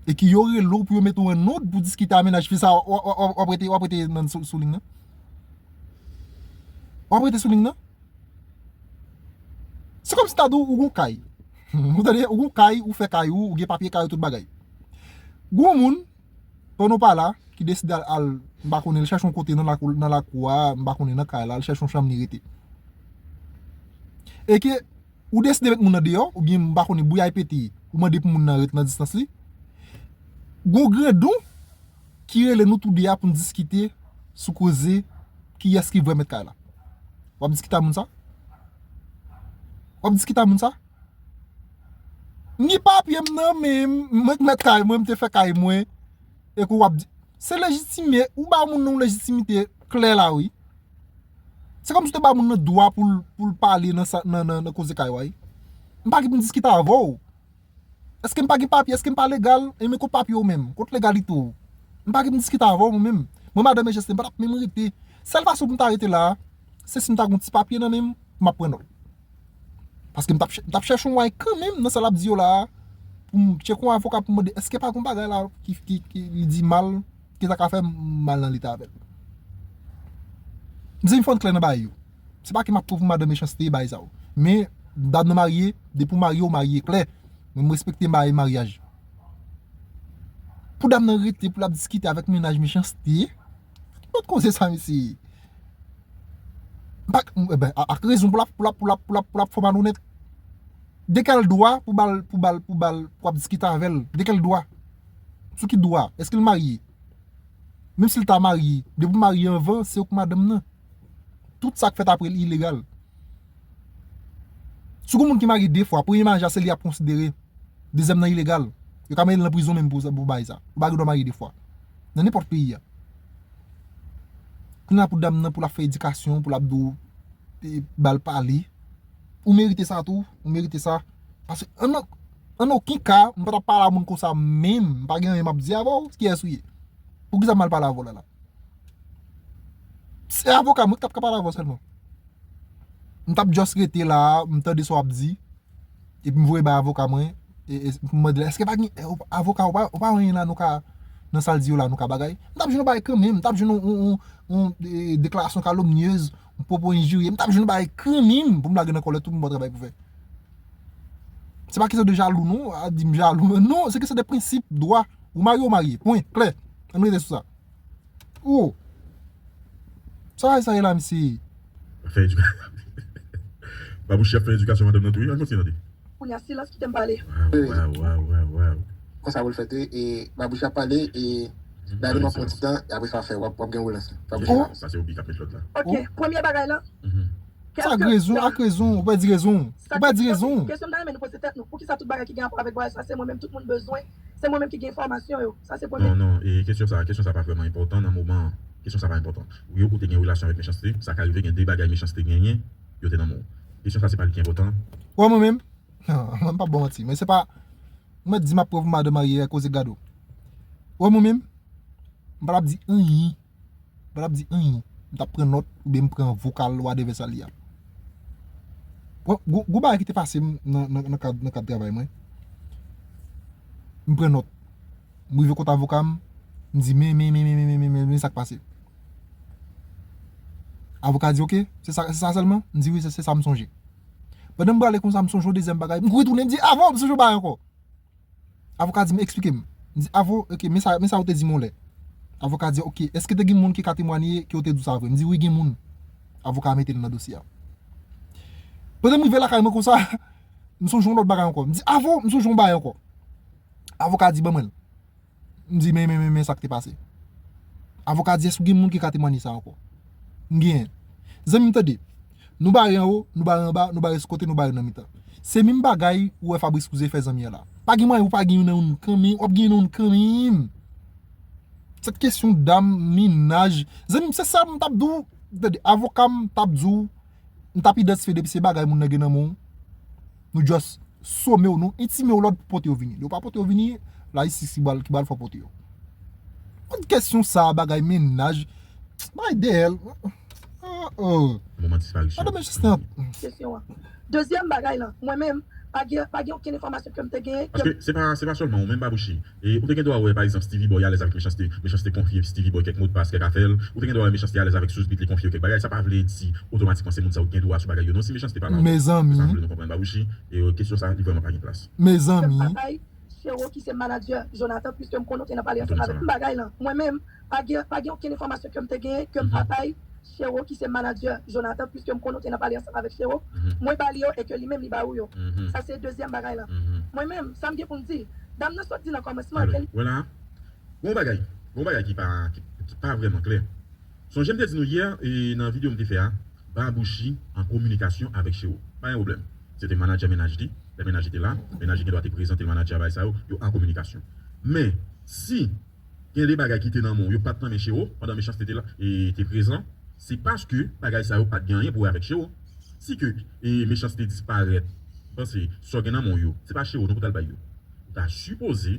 E ki yo rele w pou yo mete w an nòd pou diskite a mennaj fi sa, w, w, w, w ap rete, w ap rete nan sou, sou liy nan? W ap rete sou liy nan? Se kòmsi ta di w, ou gon kay. Ou tande, ou gon kay, ou fè kay ou, ou gen papye kay ou, tout bagay. Gon moun, pandan w pa la, ki deside al, al, m pa konnen, l chèche yon kote nan lakou, nan lakou a, m pa konnen, nan kay la, l chèche yon chanm li rete. E ke ou deside met moun nan deyò, oubyen, m pa konnen, bouyay pete, ou mande pou moun nan ret nan distans li, Gon grandon ki rele nou tou de a pou n diskite sou koze kiyès ki vrè mèt kay la. W ap diskite a moun sa? W ap diskite a moun sa? Ni papye m nan men m, mwen k mèt kay mwen, m te fè kay mwen. E ke w ap di, se lejitime, ou ba moun nan yon lejitimite klè la wi. Se kòmsi w te ba moun nan dwa pou l, pou l pale nan, sa, nan, nan, nan koze kay ou a wi. M pa gen pou m diskite avè w. Èske m pa gen papye? Èske m pa legal? E men kot papye w menm? Kot legalite w? M pa gen pou m diskite avè w mwen menm. Mwen madanm Ejeste, m pa t ap menm rete. Sèl fason pou m ta rete la a, se si m ta gen yon ti papye nan men m, m ap pran nòt. Paske m t ap chè- m t ap chèche yon way kanmenm nan sa l ap di yo la a, pou m tcheke yon avoka pou m mande èske pa gen yon bagay la ki, ki, ki li di mal, ki ta ka fè m mal nan leta avè l. M di m fò n klè nan bagay yo. Se pa ke m ap pran pou madanm Mechanste bagay sa yo. Men, dam nan marye, depi w marye, w marye klè. Mwen, m respekte bagay maryaj. Pou dam nan rete, pou l ap diskite avèk mennaj Mechanste, ki lòt koze sa, mesye? M pa, m- e ben, a- ak rezon pou l ap, pou l ap, pou l ap, pou l ap, pou l ap fè w malonèt. De kèl dwa pou ba l, pou ba l, pou ba l, pou ap diskite avè l? De kèl dwa? Sou ki dwa? Èske l marye? Menm si l ta marye, depi w marye anvan, se ou k madanm nan. Tout sa k fèt apre l ilegal. Si w gon moun ki marye de fwa, premye maryaj la se li y ap konsidere. Dezyèm nan ilegal. Yo ka mete l nan prizon menm pou, pou bagay sa. Ou pa gen dwa marye de fwa. Nan nenpòt peyi a. Kounye a pou dam nan, pou l ap fè edikasyon, pou l ap di w, e, ba l pale. Ou merite sa tou, ou merite sa. Paske an, an okenn ka, m pa t ap pale a moun konsa menm, m pa gen anyen m ap di avè w, kiyès ou ye? Poukisa m al pale avè w la la? Se avoka mwen ki t ap ka pale avè w sèlman. M t ap just rete la, m tande sa w ap di, epi m voye bay avoka mwen, e, e, pou m mande l, èske pa gen, e, ou- avoka, ou pa, ou pa anyen la, nou ka, nan sa l di yo la, nou ka bagay? M t ap jwenn yon bagay kanmenm, m t ap jwenn yon, yon, yon, yon, e, deklarasyon kalomnyez, m pwopo enjirye, m t ap jwenn yon bagay kanmenm pou m lage nan kòlèt tou pou m ba w travay pou fè. Se pa kesyon de jalou, non, a di m jalou, men non, se kesyon de prensip, dwa. Ou marye, ou marye, pwen, klè. Ann rete sou sa. Oh! Sa, sa ye la, mesye? Fè edika- Babouchi ap fè edikasyon madanm nan tou, wi. Ann kontinye tande. Kounye a, silans kite m pale. Waw, waw, waw, waw, waw. Konsa pou l fèt, wi. E Babouchi ap pale, e Dani, m ap pran ti tan, e apre sa, w ap fè, w ap, w ap gen relans la. W ap gen relans. Sa se Obi k ap met lòd la. Ok, premye bagay la. Sa ak rezon, ak rezon, ou pa di rezon. Ou pa di rezon. Kesyon m ta renmen nou poze tèt nou, poukisa tout bagay ki gen rapò avèk vwayaj sa, se mwen menm tout moun bezwen, se mwen menm ki gen enfòmasyon yo. Sa se premye. Non, non, e kesyon sa, kesyon sa pa vrèman enpòtan nan moman an. Kesyon sa pa enpòtan. Wi, ou te gen relasyon avèk Mechanste, sa ka rive gen de bagay Mechanste genyen, yo te nan men w. Kesyon sa se pa li ki enpòtan. Wè mwen menm, non, mwen m p ap ba w manti, men se pa, ou mèt di m ap pran pou madanm marye, koze gado. Wè mwen menm, m pa t ap di anyen. M pa t ap di anyen. M t ap pran nòt oubyen m pran vokal, whatever sa l ye a. Bon, gwo, gwo bagay ki te pase m nan, nan, nan kad, nan kad travay mwen. M pran nòt. M rive kot avoka m, m di, men, men, men sa k pase. Avoka di, ok, se sa, se sa sèlman? M di, wi, se, se sa m sonje. Pandan m prale konsa, m sonje yon dezyèm bagay. M kouri tounen, m di, avo, m sonje yon bagay ankò. Avoka di m, eksplike m. M di, avo, ok, men sa, men sa ou te di m yon lè. Avoka di, ok, èske te gen moun ki ka temwanye ke w te di w sa vre? M di, wi, gen moun. Avoka a mete l nan dosye a. Pandan m rive lakay mwen konsa, m sonje yon lòt bagay ankò. M di, avo, m sonje yon bagay ankò. Avoka di, ban mwen l. M di, men, men, men, men sa k te pase. Avoka di, èske w gen moun ki ka temwanye sa ankò? M genyen. Zanmi m, tande. Nou bare anwo, nou bare anba, nou bare sou kote, nou bare nan mitan. Se menm bagay ou wè Fabrice Couzé fè zanmi an la. Pa gen mwayen pou pa gen youn nan youn kanmenm, w ap gen youn nan youn kanmenm. Sèt kesyon dam, mennaj. Zanmi m, se sa m t ap di w. Tande, avoka m t ap di w, m t ap idantifye depi se bagay moun nan gen nan men w, nou just some w, nou entime w lòd pou pote yo vini. Lè yo pa pote yo vini, la jistis ki pral, ki pral fè w pote yo. Kot kesyon sa, bagay mennaj, bay dèyè l. Oh, oh. Moman disparisyon. Madanm Mechanste. Kesyon an. Dezyèm bagay lan, mwen menm, pa gen, pa gen okenn enfòmasyon ke m te genyen. Paske se pa, se pa sèlman ou menm, Babouchi. E ou te gen dwa wè, pa egzanp, Steevy Boy alèz avèk Mechanste, Mechanste konfye Steevy Boy kèk modpas, kèk afè l. Ou te gen dwa wè Mechanste alèz avèk Sousbit, li konfye w kèk bagay. Sa pa vle di otomatikman se moun sa yo ki gen dwa sou bagay yo. Non, si Mechanste pa la, mezanmi, se sa m vle nou konprann, Babouchi. E, euh, kesyon sa, li vrèman pa gen plas. Mezanmi. Ke m pa bay Chero ki se manadjè Jonathan, piske m konnen w te nan pale ansanm avèk m bagay lan. Mwen menm, pa gen, pa gen okenn enfòmasyon ke m te genyen, ke m pa bay Chero ki se manadjè Jonathan, piske m konnen w te nan pale ansanm avèk Chero, mwen ba li yo e ke li menm li ba ou yo. Sa se dezyèm bagay lan. Mwen menm, sa m gen pou m di, dam nan sot di nan kòmansman ke li... Wè la, Gon bagay, gon bagay ki pa, ki, ki pa vrèman klè. Sonje m te di nou yè, e, nan videyo m te fè a, Babouchi an kominikasyon avèk Chero. Pa gen pwoblèm. Se te manadjè mennaj li. Lè mennaj li te la, mennaj li gen dwa te prezante l manadjè a, bagay sa yo, yo an kominikasyon. Men, si gen de bagay ki te nan men w, yo pa t nan men Chero, pandan Mechanste te la, e te prezan, se paske bagay sa yo pa t gen anyen pou wè avèk Chero. Si ke, e, Mechanste disparèt, panse sa w gen nan men w yo, se pa Chero non pou t al bay yo. Ou ta sipoze,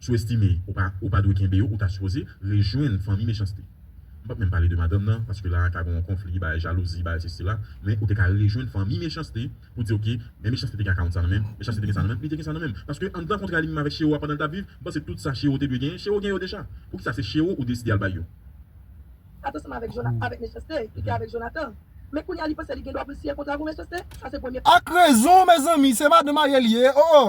si w estime ou pa, ou pa dwe kenbe yo, ou ta sipoze rejwenn fanmi Mechanste. M p ap menm pale de madanm nan, paske la ka gen yon konfli, bagay jalouzi, bagay sesi la, men ou te ka rejwenn fanmi Mechanste pou di, oke, men Mechanste te gen akawont sa nan men l, Mechanste te gen sa nan men l, li te gen sa nan men l. Paske anndan kontra li menm avèk Chero a pandan l t ap viv, m panse tout sa Chero te dwe genyen, Chero gen yo deja. Poukisa se Chero ou deside al bay yo? Ap ansanm avèk Jona-, avèk Mechanste, li te avèk Jonathan. Men kounye a li panse li gen dwa pou l siyen kontra pou Mechanste? Sa se premye. Ak rezon, mezanmi, se madanm marye li ye, o, o.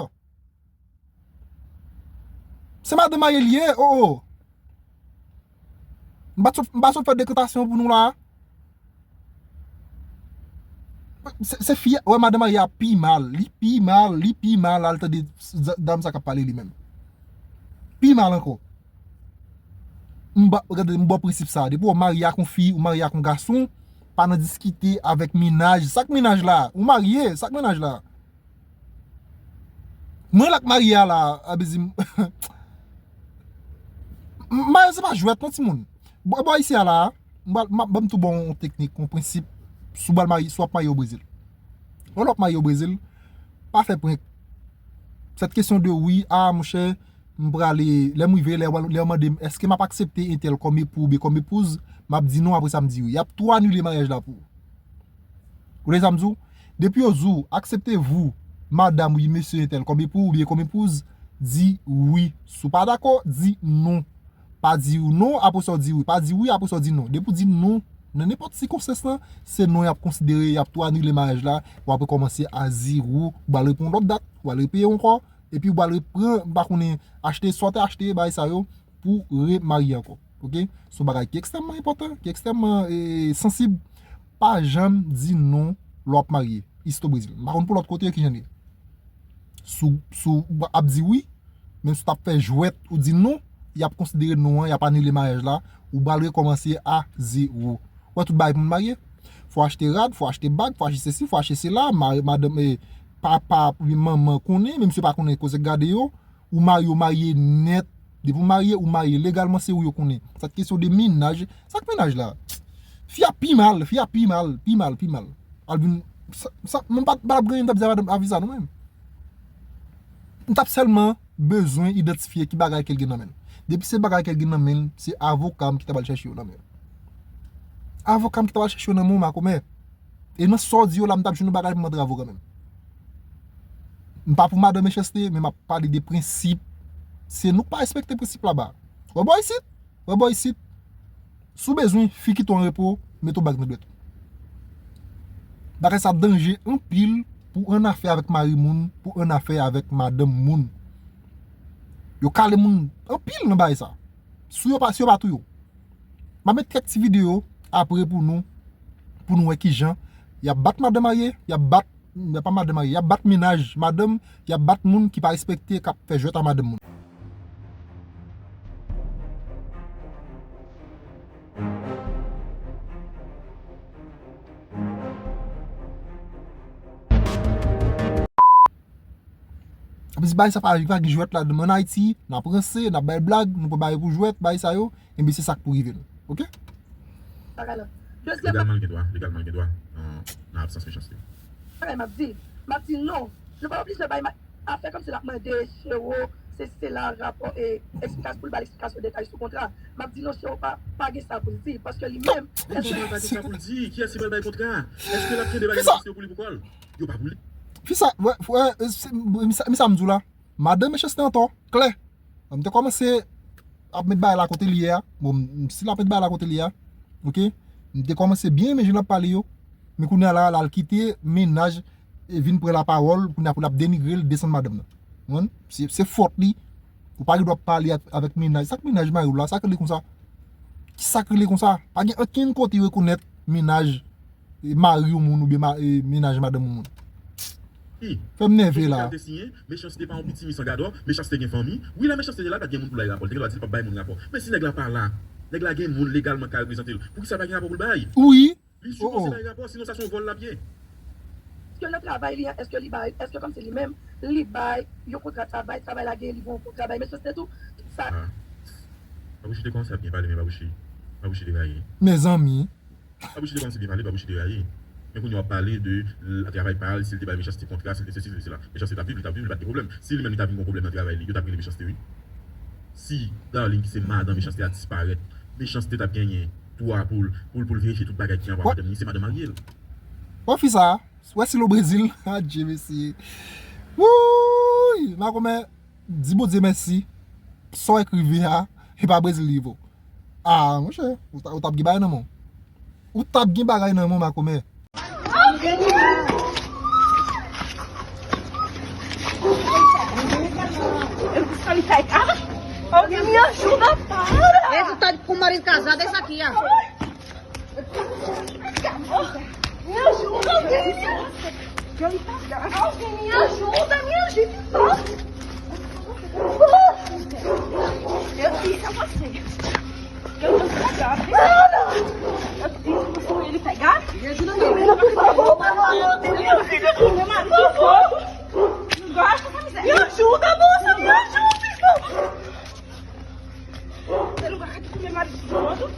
Se madanm marye li ye, o, o. M pa t sot, m pa t sot fè dekantasyon pou nou la. Se, se fi a, wè, madanm marye a pi mal, li pi mal, li pi mal, al tande z-, dam sa k ap pale li menm. Pi mal ankò. M ba, gade, m ba w prensip sa. Depi w marye ak yon fi, ou marye ak yon gason, pa nan diskite avèk mennaj. Sa k mennaj la? Ou marye, sa k mennaj la? Mwen la k marye a la, ap di m. M marye se pa jwèt non, timoun. Bò, bò isi a la, m pral, m ap, ban m tou ba w yon teknik, yon prensip, si w pral marye, si w ap marye o Brezil. Lè w ap marye o Brezil, pa fè prank. Sèt kesyon de wi, a, monchè, m prale, lè m rive, lè, lè yo mande m, èske m ap aksepte entèl kòm epou oubyen kòm epouz, m ap di non, apre sa m di wi. Y ap tou anile maryaj la pou ou. Ou tande sa m di w? Depi yo di w, acceptez-vous, madame ou mesye entèl, kòm epou oubyen kòm epouz, di wi. Si w pa dakò, di non. Pa di non, apre sa w di wi. Pa di wi, apre sa w di non. Depi w di non, nan nenpòt sikonstans lan, se non y ap konsidere, y ap tou anile maryaj la, w ap rekòmanse a zewo, w al repran yon lòt dat, w al repeye ankò, epi w al repran, m pa konnen, achte, swa w te achte bagay sa yo pou remarye ankò. Oke? Se yon bagay ki ekstrèmman enpòtan, ki ekstrèmman, e, sansib. Pa janm di non lè w ap marye. Isit o Brezil. M pa konn pou lòt kote yo kijan l ye. Si w, si w ap di wi, menm si w t ap fè jwèt ou di non, y ap konsidere non an, y ap anile maryaj la, ou pral rekòmanse a zewo. Ou wè tout bagay pou moun marye. Fò achte rad, fò achte bag, fò achte sesi, fò achte sela, ma-, madanm, e, papa, manman konnen, menm si yo pa konnen koze k gade yo, ou marye, ou marye nèt. Depi w marye, ou marye legalman, se ou yo konnen. Sa k kesyon de mennaj, sa k mennaj la? Fi a pi mal, fi a pi mal, pi mal, pi mal. Al vin, sa, sa, mwen pa, pa t ap gen anyen m t ap di a madanm avi sa non menm. M t ap sèlman bezwen idantifye ki bagay ke l gen nan men l. Depi se bagay ke l gen nan men l, se avoka m ki ta pral chèche yo nan men l. Avoka m ki ta pral chèche yo nan men w, makomè. E nan sa w di yo la, m t ap jwenn yon bagay pou m antre avoka menm. M pa pou madanm Mechanste, men m ap pale de prensip. Se nou k pa respekte prensip laba. Wè bò isit, wè bò isit. Si w bezwen fi kite w an repo, mete w bag nan dwèt ou. Bagay sa danje anpil pou w annafè avèk mari moun, pou w annafè avèk madanm moun. Yo kale moun anpil nan bagay sa. Si yo pa, si yo pa touye w. M ap met kèk ti videyo apre pou nou, pou nou wè kijan y ap bat madanm marye, y ap bat, y ap pa madanm marye, y ap bat mennaj madanm, y ap bat moun ki pa respekte, k ap fè jwèt a madanm moun. Epi si bagay sa pa, pa gen jwèt ladan, men ann Ayiti, n ap ranse, n ap bay blag, nou pran bagay pou jwèt, bagay sa yo, enben se sa k pou rive nou. Oke? Bagay la. Dezyèm legalman, l gen dwa, legalman, l gen dwa nan, nan absans Mechanste. Bagay m ap di, m ap di non. Nou pa oblije bay ma-, afè kòmsi l ap mande Chero, se, se la rapò e eksplikasyon pou l ba l eksplikasyon detay sou kontra. M ap di non, Chero pa, pa gen sa pou l di, paske li menm, Kòman pa gen sa pou l di? Kiyès ki pral bay kontra? Èske l ap kenbe bagay Mechanste yo pou li poukò l? Yo pa pou li. Fisa, wè, wè, e, se, men sa, men sa m di w la. Madanm Mechanste antò, klè. Lè m te kòmanse ap met bagay la kote l ye a, bon, m, si l ap met bagay la kote l ye a, oke, m te kòmanse byen renmen jan l ap pale yo, men kounye a la, l al kite mennaj, e vin pran lapawòl, kounye a pou l ap denigre l, desann madanm nan. Ou konprann? Se, se fòt li. Ou pa gen dwa pale ak, avèk mennaj. Sa k mennaj mari w la? Sa k rele konsa? Ki sa k rele konsa? Pa gen okenn kote yo rekonèt mennaj, e, mari yon moun oubyen ma-, e, mennaj madanm yon moun. Fè m nève la. Te siyen, Mechanste pa yon piti mi san gadò, Mechanste gen fanmi. Wi, lè Mechanste te la, l pa t gen moun pou l bay rapò, l te gen dwa di l p ap bay moun rapò. Men si nèg la pa la, nèg la gen moun legalman k ka reprezante l, pou kisa l pa gen rapò pou l bay? Wi. Li sipoze bay rapò, sinon sa se yon vòl l ap ye. Èske nan travay li an, èske li bay, èske kòmsi li menm, li bay yon kontra travay, travay la gen, li voye yon kontra bay Mechanste tou, tout sa. Babouchi te kòmanse ap byen pale, men Babouchi, Babouchi te rayi. Mezanmi. Babouchi te kòmanse byen pale, Babouchi te rayi. Men kounye a w ap pale de travay pa l, si l te bay Mechanste kontra, si l te sesi, si l te sela. Mechanste t ap viv, li t ap viv, li pa t gen pwoblèm. Si li menm li ta vin gon pwoblèm nan travay li, yo t ap rele Mechanste, wi. Si Darline, ki se madan Mechanste a, disparèt, Mechanste t ap genyen dwa pou l, pou l, pou l verifye tout bagay ki anba madanm li, se madanm marye l. Wè fi sa, wè si l o Brezil. Adje mesye. Wouy! Makomè, di Bondye mèsi. Sa w rive a, e pa Brezil li rive w. Ah, monchè, ou t ap gen bagay nan men w. Ou t ap gen bagay nan men w, makomè. Esto está con marido casado, esa tía. Me ajuda, Deus. Alguém me ajuda, me ajuda. Eu disse a você. Eu não pegar. Eu disse pra ele pegar. Me ajuda, não. Por favor, meu marido, meu marido, meu marido. Não gosta, camiseta. Me ajuda, moça, me ajuda, irmão. Você não gosta de comer marido dos outros?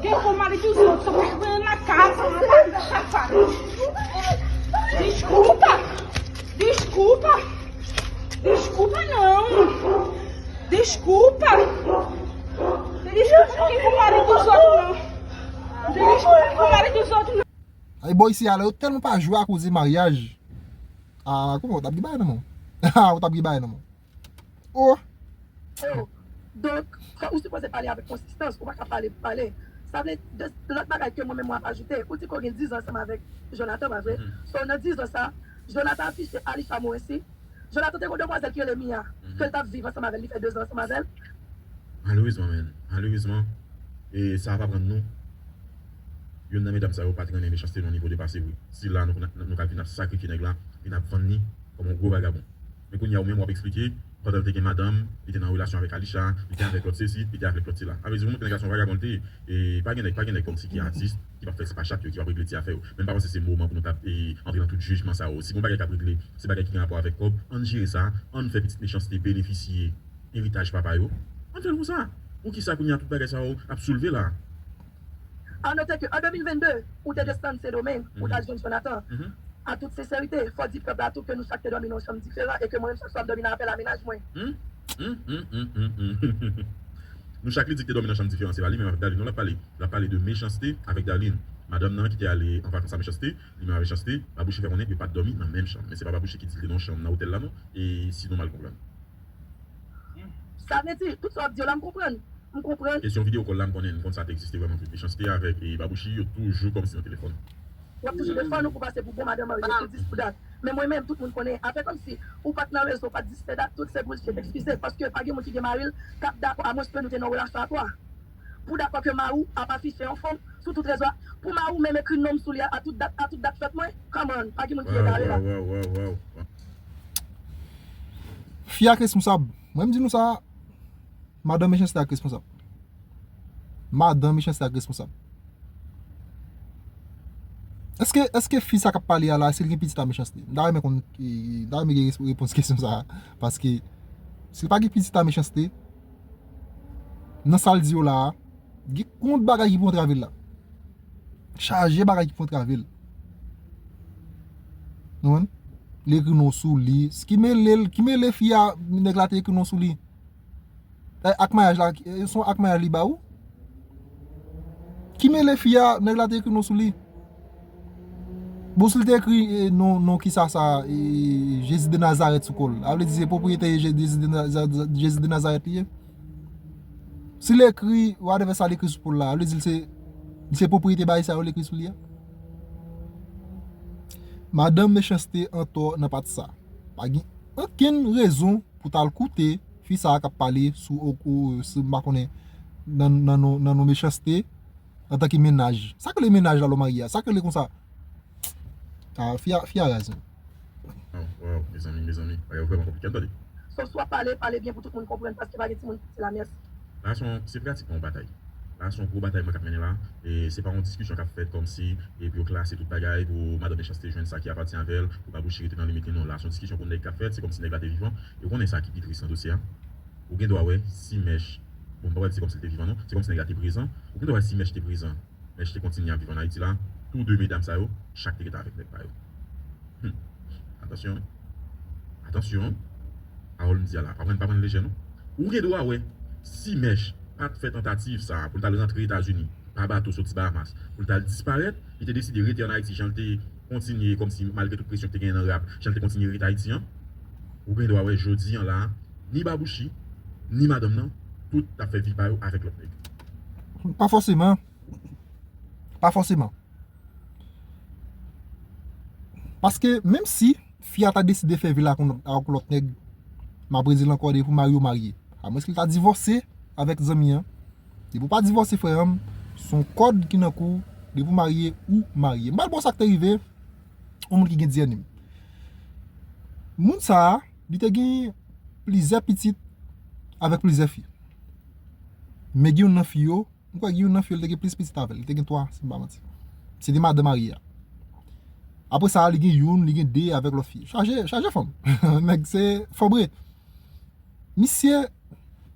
Quem for marido dos outros, só vergonha na cara, só safado. Desculpa! Desculpa! Desculpa não! Desculpa! Não tem desculpa quem for marido dos outros, não. Não tem desculpa quem for marido dos outros, não. Ay, bò isi a la, yo tèlman pa jwe akoz de maryaj. Ah, kòman ou t ap gen bagay nan men w? Ah, ou t ap gen bagay nan men w. Oh! Donk, ou sipoze pale avèk konsistans, ou pa ka pale pou pale. Sa vle di, lòt bagay ke mwen menm mwen ap ajoute, ou di ke w gen diz an ansanm avèk Jonathan, pa vre? So, nan diz an sa, Jonathan afiche Alisha Morency. Jonathan te gen yon demwazèl ki rele Mia, ke l t ap viv ansanm avè l, li fè dezan ansanm avè l. Malerezman, menn. Malerezman, e sa ap aprann nou, youn nan medam sa yo pa t renmen Mechanste nan nivo depase vre. Si la nou, nou, nou ka vin ap sakrifye nèg la, vin ap vann li kòm yon gwo vagabon. Men kounye a ou menm w ap eksplike, pandan l te gen madanm, li te nan relasyon avèk Alisha, li te avèk lòt sesi, li te avèk lòt sela. A vle di ou montre nèg la se yon vagabon li te ye. E pa gen nèg, pa gen nèg kòmsi ki atis, ki p ap fè se pa chat yo, ki p ap regle ti afè yo. Men m pa panse se moman pou nou t ap, e, antre nan tout jijman sa yo. Si gon bagay k ap regle, se bagay ki gen rapò avèk kòb, ann jere sa, ann fè pitit Mechanste benefisye eritaj papa yo. Ann fè l konsa. Poukisa kounye a tout bagay sa yo ap soulve la? A note ke an de mil vennde, ou te desann Sendomeng, ou t al jwenn Jonathan. An tout senserite, fò di pèp la tou ke nou chak te dòmi nan yon chanm diferan e ke mwen menm chak swa m dòmi nan apèl a mennaj mwen. Nou chak li di k te dòmi nan chanm diferan, se pa li menm avèk Darline non l ap pale. L ap pale de Mechanste avèk Darline. Madanm nan ki te ale an vakans a Mechanste, li menm avèk Mechanste, Babouchi fè konnen yo pa t dòmi nan menm chanm. Men se pa Babouchi ki di l te nan yon chanm nan otèl la non. E sinon m al konprann. Sa vle di, tout sa w ap di yo la m konprann. M konprann. Kesyon videyo kòl la, m konnen, m konn sa te egziste vrèman vre. Mechanste avèk e Babouchi, yo toujou kòmsi nan telefòn. W ap toujou defann ou pou pase pou bon madan marye, pou dis pou dat. Men mwen menm, tout moun konnen, afè kòmsi ou pa t nan rezo, ou pa t dis pou dat, tout se bullshit, eskize, paske pa gen moun ki gen mari l k ap dakò, amwenske nou te nan yon relasyon a twa. Pou dakò ke mari w ap afiche yon fanm sou tout rezo a, pou mari w menm ekri non m sou li a tout dat, a tout dat fèt mwen, come on, pa gen moun ki egare la. Fi a k responsab. Mwen m di nou sa, madan Mechanste a k responsab. Madan Mechanste a k responsab. Èske, èske fi sa k ap pale a la, èske l gen pitit a Mechanste? M ta renmen konn, m ta renmen gen repons kesyon sa a. Paske, si l pa gen pitit a Mechanste, nan sa l di yo la a, gen kont bagay ki pou antrave l la. Chaje bagay ki pou antrave l. Nou konprann? Li ekri non sou li. Ki mele l, ki mele fi a, nèg la te ekri non sou li? Ak mayaj la, se yon ak mayaj li ba ou? Ki mele fi a, nèg la te ekri non sou li? Bon, si l te ekri non, non kisa sa, Jezi de Nazarèt sou kò l, a vle di se pwopriyetè Jezi de Nazarèt li ye? Si l ekri whatever sa l ekri sou kò l la, a vle di l se, li se pwopriyete bagay sa yo l ekri sou li a? Madanm Mechanste antò nan pati sa. Pa gen okenn rezon pou w t al koute fi sa a k ap pale sou, sou, m pa konnen, nan, nan, nan, nan non Mechanste antanke mennaj. Sa k rele mennaj la lè w marye a? Sa k rele konsa? Ah, fi a, fi a raz, wi. Oh, wow, mezanmi, mezanmi. Bagay yo vrèman konplike. Ann tande. So, swa pale, pale byen pou tout moun konprann, paske pa gen timoun ki piti la, mèsi. La, se yon, se pratikman yon batay. La, se yon gwo batay mwen k ap mennen la. E se pa yon diskisyon k ap fèt kòmsi e pou yo klase tout bagay, pou madanm Mechanste jwenn sa ki apatyen avè l, pou Babouchi rete nan limit li, non. La, se yon diskisyon pou nèg k ap fèt, se kòmsi nèg la te vivan. E w konnen sa ki pi tris nan dosye a. Ou gen dwa wè, si Mèch, bon, m pa pral di se kòmsi l te vivan, non. Se kòmsi nèg la te prezan. Ou gen dwa wè, si Mèch te prezan, Mèch te kontinye ap viv ann Ayiti la, tou de medam sa yo, chak te ret avèk nèg pa yo. Hmm. Atansyon, wi. Atansyon, wi. Pawòl m di a la, pa pran, pa pran l lejè, non. Ou gen dwa wè, si Mèch pa t fè tantativ sa a pou l t al rantre Etazini pa bato soti Bahamas, pou l t al disparèt, li te deside rete ann Ayiti, jan l te kontinye, kòmsi malgre tout presyon ki te genyen nan rap, jan l te kontinye rete Ayiti an, ou gen dwa wè, jodi an la, ni Babouchi, ni madanm nan, tout t ap fè vi pa yo avèk lòt nèg. Pa fòseman. Pa fòseman. Paske menm si fi a ta deside fè vi l ak yon lòt, ak yon lòt nèg, m ap redi l ankò, depi w marye, w marye. Amwens li ta divòse avèk zanmi an. Depi w pa divòse, frè an m, se yon kòd ki nan kou w, depi w marye, ou marye. M pral ba w sa k te rive yon moun ki gen D N M. Moun sa a, li te gen plizyè pitit avèk plizyè fi. Men gen youn nan fi yo, m kwè gen youn nan fi yo, li te gen plis pitit avè l. Li te gen twa, si m pa manti. Se te madan marye a. Apre sa, li gen youn, li gen de avèk lòt fi. Chaje, chaje fanm. Nèg se fanm vre. Misye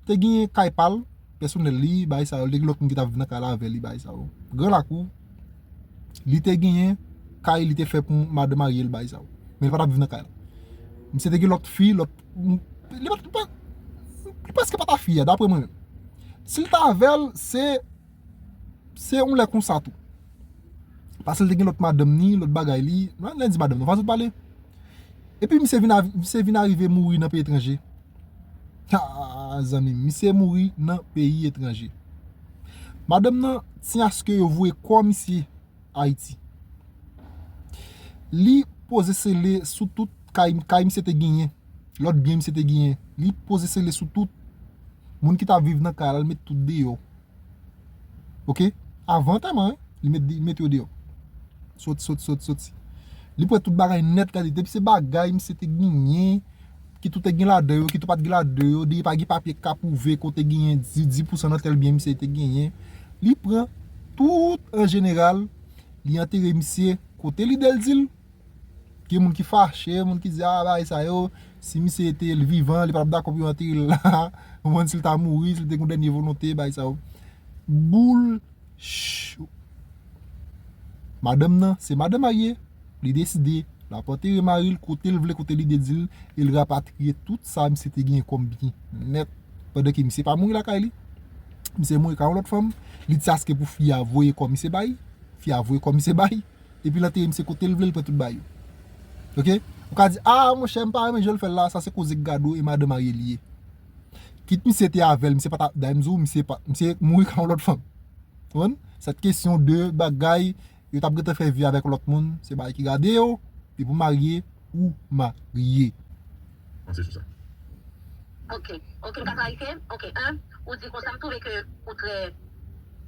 te gen kay pa l, pèsonèl li, bagay sa yo. Li te gen lòt moun ki t ap viv nan kay la avè li, bagay sa yo. Gran lakou, li te genyen kay li te fè pou madan marye l, bagay sa yo. Men li pa t ap viv nan kay la. Misye te gen lòt fi, lòt. Li pa, li pa, li prèske pa t a fi a, daprè mwen menm. Si l t avè l, se, se yon lè konsa tou. Paske l te gen lòt madanm ni, lòt bagay li. Lè, lè di madanm, nou fason pale. Epi misye vin, misye vin arive mouri nan peyi etranje. Ah, zanmi m, misye mouri nan peyi etranje. Madanm nan, ti aske yo voye kò misye Ayiti. Li poze sele sou tout kay, kay misye te genyen, lòt byen misye te genyen. Li poze sele sou tout moun ki t ap viv nan kay la, li met tout deyò. Oke? Avan antèman, wi, li met, li mete yo deyò. Soti, soti, soti, soti. Li pran tout bagay nèt, gade, depi se bagay misye te genyen, ki tou te gen ladan yo, ki tou pa t gen ladan yo, depi pa gen papye k ka pwouve ke w te genyen dis, dis pousan nan tèl byen misye te genyen. Li pran tout an jeneral, li antere misye kote lide l di l. Gen moun ki fache, moun ki di, ah, bagay sa yo, si misye te vivan, li pa t ap dakò pou yo antere l la. Ou konprann, si l ta mouri, si l te gen dènye volonte, bagay sa yo. Boul, ch-, madanm nan, se madanm marye, li deside l ap antere mari l kote l vle, kote lide di l, e l rapatriye tout sa misye te genyen kòm byen nèt. Pandan ke misye pa mouri lakay li, misye mouri kay yon lòt fanm, li di aske pou fi a voye kò misye bay, fi a voye kò misye bay, epi l antere misye kote l vle, l pran tout bagay yo. Oke? Ou ka di, ah, monchè, m pa renmen jan l fè l la, sa se koze k gado e madanm marye l ye. Kit misye te avè l, misye pa t ap, dayè m di w, misye pa, misye mouri kay yon lòt fanm. Ou konprann? Sèt kesyon de bagay, yo t ap gentan fè vi avèk lòt moun, se bagay ki gade yo, depi w marye, ou marye. Panse sou sa. Ok, ok, m ka klarifye? Ok, en, ou di konsa, m twouve ke ou trè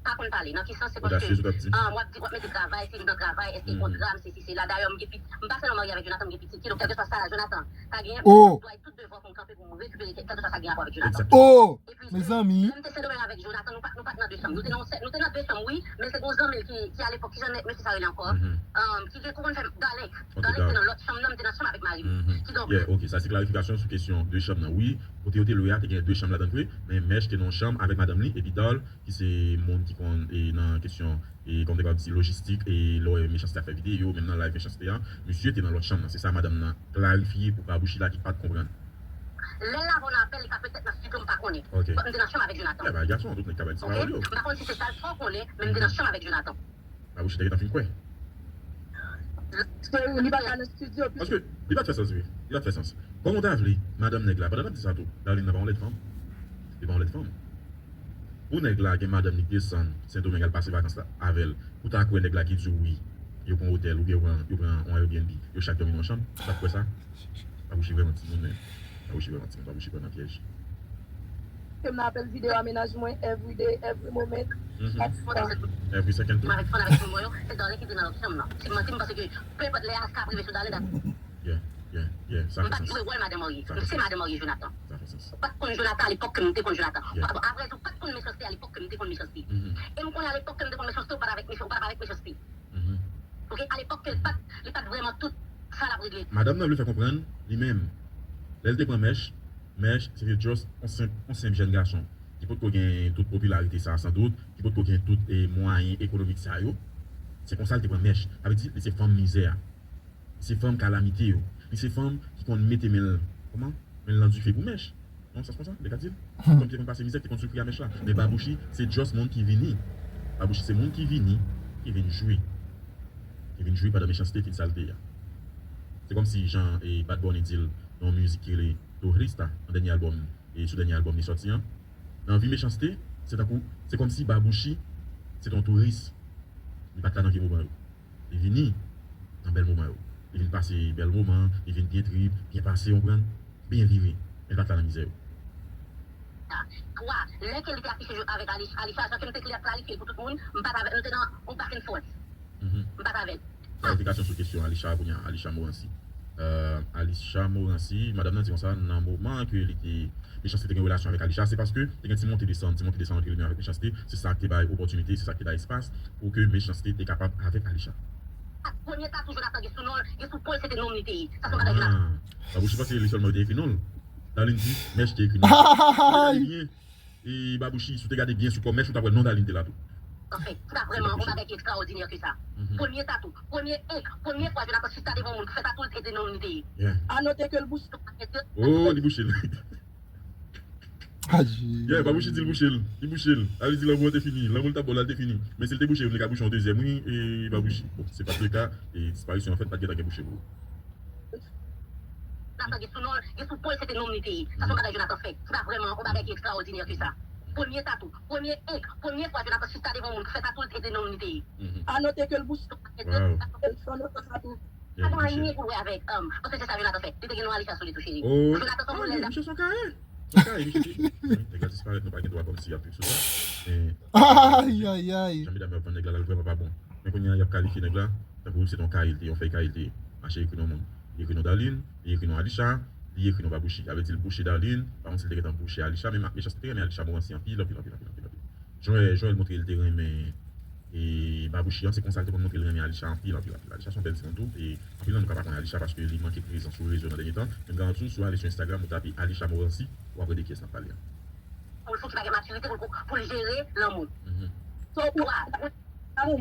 pa konn pale. Nan ki sans? Se paske Odasye, sa w t ap di. Ah, w ap di, w ap mete travay, se nan travay, èske kontra m, sesi, sela. Dayè, m gen pitit, m pa sèlman marye avèk Jonathan, m gen pitit. Kidonk, kèlkeswa sa Jonathan ta genyen, Oh. m dwe tout devan pou m kanpe pou m rekipere kèlkeswa sa gen rapò avèk Jonathan. Egzakteman. Oh! Epi, Mezanmi. Lè m te Sendomeng avèk Jonathan, nou pa, nou pa t nan de chanm. Nou te nan, nou te nan de chanm, wi, men se gen yon zanmi l ki, ki alepòk, ki jan mesye sa rele ankò? Mhm. Um, ki gen, konprann fè m, Darlink. Ok, Darlink te Darlink. Nan lòt chanm nan, m te nan chanm avèk mari m. Mhm. Kidonk, Yeah, ok, sa se klarifikasyon sou kesyon de chanm nan. Wi, kote yo te lwe a, te gen de chanm ladan l vre, men Mèch te nan yon chanm avèk madanm li, epi Darl, ki se moun ki konn e nan kesyon, e kòm te kapab di, lojistik, e lè w wè Mechanste ap fè videyo, menm nan live Mechanste a, misye te nan lòt chanm nan. Se sa madanm nan klarifye pou Babouchi la ki pa t konprann. Lè l lave yon apèl, li ka petèt nan estidyo, m pa konnen. Ok. But m te nan chanm avèk Jonathan. Yeah, ba gason, tout nèg ka bay ti Ok? pawòl yo. M pa konn si se sa l fè w konnen, men m te nan chanm avèk Jonathan. Babouchi te gentan fin kwè. Paske li pa t nan estidyo, Paske li pa t fè sans vre. Li pa t fè sans. Kòman w ta vle, madanm nèg la, pandan n ap di sa tou, Darline nan pa yon lèd fanm. Li pa yon lèd fanm. Pou nèg la gen madanm li k desann Sendomeng al pase vakans la avè l, pou ta kwè nèg la ki di w wi, yo pran otèl oubyen yo pran, yo pran yon Airbnb, yo chak dòmi nan yon chanm, ou pa t kwè sa? Babouchi vrèman timoun, men. Babouchi vrèman timoun, Babouchi vrèman pyèj. Ke m nan apèl videyo a mennaj mwen every day, every moment. Mhm. Every second too. Mwen avèk fann avèk moun mwen yo, se Darlene ki di nan lòt chanm nan. Si m manti, m panse ke peu importe lè a, sa ka rive sou Darlene. Yeah, yeah, yeah, sa fè sans. M pa t jwe wòl madan marye. M se madan marye Jonathan. Sa fè sans. Ou pa t konn Jonathan alepòk ke m te konn Jonathan. Yeah. Apre tou, ou pa t konn Mechanste alepòk ke m te konn Mechanste. Mhm. E m konnen alepòk ke m te konn Mechanste, ou pa t avèk Mechanste, ou pa t avèk Mechanste. Mhm. Ok, alepòk ke l pa t, li pa t vrèman tout sa l ap regle. Madanm nan vle fè konprann, li menm, lè l te pran Mèch, Mèch se te just yon senp, yon senp jèn gason ki potko gen tout popilarite sa a, san dout, ki potko gen tout, e, mwayen ekonomik sa yo. Se konsa l te pran Mèch. Sa vle di, li se fanm mizè a. Li se fanm kalamite yo. Li se fanm ki konn mete men l, kòman? Men l nan dife pou Mèch. Non, sa se konsa, li ka di l. Fanm ki te konn pase mizè, ki te konn soufri a Mèch la. Men Babouchi, se just moun ki vini. Babouchi se moun ki vini, ki vin jwi. Ki vin jwi pandan Mechanste fin salte a. Se kòmsi jan, e, Bad Bunny di l nan yon mizik ki rele Turista, nan dènye albòm, e sou dènye albòm li sòti an. Nan vi Mechanste, se tankou, se kòmsi Babouchi se te yon touris. Li pa t la nan vye moman yo. Li vini nan bèl moman yo. Li vin pase bèl moman, li vin byen trip, byen pase, w konprann? Byen vire. Men li pa t la nan mizè yo. Twa, lè ke li te afiche avèk Alicha, Alicha, jan ke m te klarifye pou tout moun, m pa t avè l, nou te nan yon back and forth. Mhm. M pa t avè l. Klarifikasyon sou kesyon Alicha kounye a, Alicha Morancy. Euh, Alicha Morancy, madanm nan di konsa, nan moman ke li te, Mechanste te gen relasyon avèk Alicha, se paske te gen ti monte desann, ti monte desann antre li menm avèk Mechanste, se sa k te bay opòtinite, se sa k te bay espas pou ke Mechanste te kapab avèk Alicha. Ak premye tatou Jonathan gen sou non l, gen sou po l, se te nonm li te ye. Sa se yon bagay Jonathan. Ah, Babouchi panse li sèlman yo te ekri non l. Darline di, Mèch te ekri non l. Ay! E Babouchi, si w te gade byen sou kò Mèch, ou t ap wè non Darline te la tou. Anfen, se pa vrèman yon bagay ki ekstraòdinè ke sa. Mhm. Premye tatou, premye enk, premye fwa Jonathan chita devan yon moun pou fè tatou, l te di non li te ye. Yeah. A note ke l bouche. Oh, li bouche l. Aji. Yeah, Babouchi di l bouche l. Li bouche l. Sa vle di lanmou an te fini. Lanmou l t ap ba w la, l te fini. Men si l te bouche youn, li ka bouche yon dezyèm, wi, e Babouchi. Bon, se pa t le ka, e disparisyon an fèt, pa t gentan gen bouche pou ou. Sa, sa gen sou non l, gen sou po l, se te nonm li te ye. Sa se yon bagay Jonathan fè. Se pa vrèman yon bagay ki ekstraòdinè ke sa. Premye tatou, premye enk, premye fwa Jonathan chita devan yon moun pou fè tatou, l te di non li te ye. Mhm. A note ke l bouche. Wow. L fè yon tatou. Pa gen anyen pou wè avèk, um, paske se sa Jonathan fè. Li te gen non Alicha sou li tou, cheri. Oh. Jonathan se yon moun lè l ap... Misye se yon kayè. Se yon kayè, misye te... Nèg la disparèt, nou pa gen dwa kòmsi ap viv sou sa. Men... Ay, ay, ay. Jan medam yo ap vann nèg la, la, l vrèman pa bon. Men kounye a, y ap kalifye nèg la tankou se te yon kay li te ye, yon fèy kay li te ye. Mache ekri non moun. Li ekri non Darline, li ekri non Alicha, li ekri non Babouchi. Sa vle di l bouche Darline, pa konn si l te gentan bouche Alicha, men Mechanste te renmen Alicha Morancy anpil, anpil, anpil, anpil, anpil, anpil. Joel, Joel montre l te renmen, e, Babouchi an, se konsa l te konn montre l renmen Alicha anpil, anpil, anpil. Alicha se yon bèl timoun tou, e anpil nan nou ka pa konnen Alicha paske li manke prezan sou rezo nan dènye tan. Men m garanti w, si w ale sou Instagram, ou tape Alicha Morancy, w ap wè de kiyès n ap pale a. Pou l fouti pa gen matirite pou l, pou l jere lanmou. Mhm. So, ou a, ou a, ou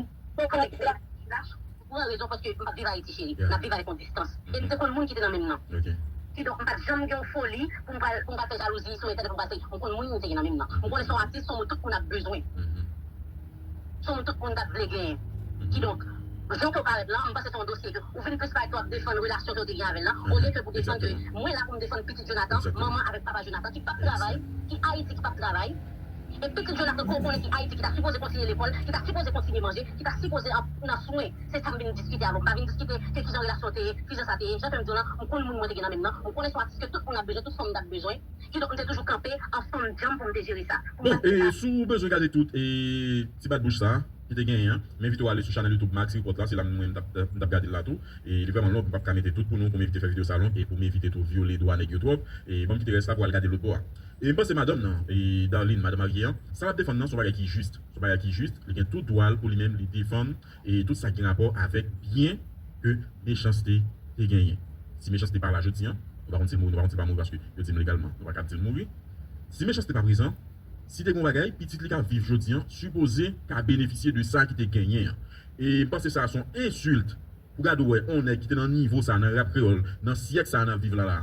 a, ou a, Pou yon rezon, paske m p ap viv Ayiti, cheri. Yeah. M ap viv avèk yon distans. E m te konn moun ki te nan menm nan. Ok. Kidonk, m pa t janm gen yon foli pou m pral, pou m pral fè jalouzi sou entènèt, pou m pral fè, m konn moun m te gen nan menm nan. M konnen se yon atis, se yon moun tout moun ap bezwen. Mhm. Se yon moun tout moun t ap vle genyen. Mhm. Kidonk, jan ke w parèt la, m panse se yon dosye ke ou vin plis parèt ke w ap defann relasyon ke w te gen avè l lan, olye ke pou defann ke mwen la pou m defann pitit Jonathan, manman avèk papa Jonathan, ki p ap travay, ki Ayiti, ki p ap travay. E pitit Jonathan ke w konnen ki Ayiti ki ta sipoze kontinye lekòl, ki ta sipoze kontinye manje, ki ta sipoze ap nan swen. Se sa m vin diskite avè w. M pa vin diskite ke kijan relasyon te ye, kijan sa te ye. Jan ke m di w lan, m konn moun mwen te gen nan menm nan. M konnen se yon atis ke tout moun ap bezwen, tout fanm t ap bezwen. Kidonk, m te toujou kanpe an fanm djanm pou m te jere sa. Pou m pa... Bon, e, si w bezwen gade tout, e, ti bat bouch sa a ki te genyen an, m envite w ale sou chanèl YouTube Max Report la, se la mwen m t ap, m t ap gade l la tou. E li vrèman long, m p ap ka mete tout pou nou, pou m evite fè videyo sa long, e pou m evite tou vyole dwa nèg yo twòp. E ban m kite rès la pou w al gade lòt bò a. E m panse madanm nan, e Darline, madanm marye an, sa l ap defann nan se yon bagay ki jis. Se yon bagay ki jis, li gen tout dwa l pou li menm li defann, e tout sa ki gen rapò avèk byen ke Mechanste te genyen. Si Mechanste pa la jodi an, nou pa konn si l mouri, nou pa konn si l pa mouri paske yo di m legalman, nou pa ka di l mouri. Si Mechanste pa prezan, si te gen yon bagay, pitit li k ap viv jodi an, sipoze ka benefisye de sa ki te genyen an. E m panse sa a se yon ensilt. Pou gade w wè, yon nèg ki te nan nivo sa, nan rap kreyòl, nan syèk sa n ap viv la la.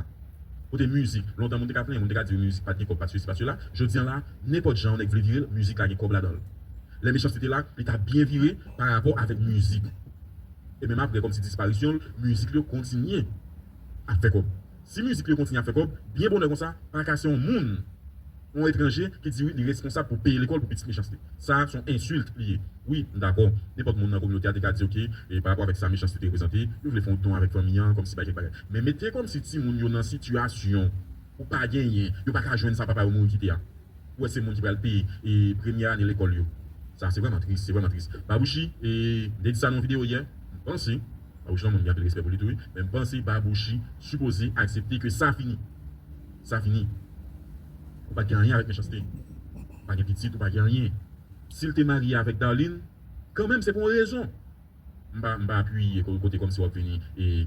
Kote mizik, lontan moun te ka plenyen, moun te ka di mizik pa t gen kòb, pa t sesi, pa t sela. Jodi an la, nenpòt jan yon nèg vle vire l, mizik la gen kòb ladan l. Lè Mechanste te la, li t ap byen vire pa rapò avèk mizik. E menm apre, kòmsi disparisyon l, mizik li yo kontinye ap fè kòb. Si mizik li yo kontinye ap fè kòb, byen bonè konsa, pa ka se yon moun yon etranje ki di wi, li responsab pou peye lekòl pou pitit Mechanste. Sa, se yon ensilt li ye. Wi, m dakò. Nenpòt moun nan kominote a te ka di, oke, e pa rapò avèk sa Mechanste te reprezante, yo vle fè yon don avèk fanmi an, kòmsi bagay, bagay. Men mete kòmsi timoun yo nan sitiyasyon pou pa genyen, yo pa ka jwenn sa papa yo mouri kite a. Ou wè se moun ki pral peye, e, premye ane lekòl yo. Sa se vrèman tris, se vrèman tris. Babouchi, e, m te di sa nan yon videyo yè, m panse, Babouchi lan mwen gen anpil respè pou li tou wi, men m panse Babouchi sipoze aksepte ke sa fini. Sa fini. Ou pa t gen anyen avèk Mechanste. Ou pa gen pitit, ou pa gen anyen. Si l te marye avèk Darline, kanmenm se pou yon rezon. M pa, m pa apiye ko-, kote kòmsi w ap vini e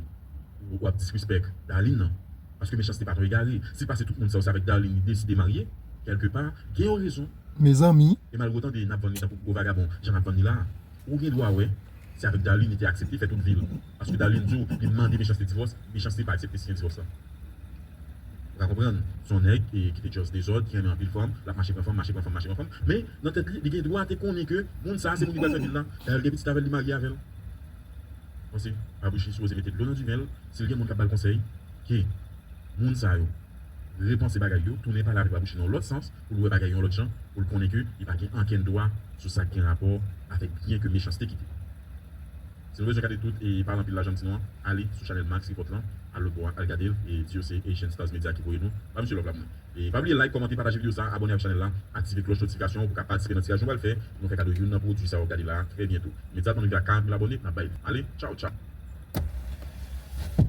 w ap disrespect Darline nan. Paske Mechanste pa t yon egare. Si l pase tout moun sa yo, se avèk Darline li deside marye, kèlkepa, gen yon rezon. Mezanmi. E malgre w tande n ap vann li tankou gwo vagabon, jan n ap vann li la a, ou gen dwa wè, se avèk Darline li te aksepte fè tout vi l. Paske Darline di w li mande Mechanste divòs, Mechanste pa aksepte siyen divòs la. Ou ka konprann, se yon nèg e, ki te just dezòd, ki renmen anpil fanm, l ap mache pran fanm, mache pran fanm, mache pran fanm. Men, nan tèt li, li gen dwa te konnen ke moun sa a se moun li pral fè vi l la. Dayè, l gen pitit avè l, li marye avè l. Panse, Babouchi sipoze mete dlo nan diven l, si l gen moun k ap ba l konsèy, ke moun sa yo repanse bagay yo, tounen pale avèk Babouchi nan yon lòt sans, pou l wè bagay yo yon lòt jan, pou l konnen ke li pa gen ankenn dwa sou sa k gen rapò avèk byen ke Mechanste kite. Si nou bezwen gade tout e pale anpil la jan m di nou an, ale sou chanèl Max Report lan, al lòt bò a, al gade l, e di yo se Asian Stars Media ki voye nou. Ba misye love la pou mwen. E pa bliye like, kòmante, pataje videyo sa, abòne ak chanèl la, aktive klòch notifikasyon pou w ka patisipe nan tiraj nou pral fè, pou nou fè kado youn nan pwodui sa w ap gade la a trè byento. Media nou rive a karant mil abòne, n ap bay li. Ale, tchaw, tchaw.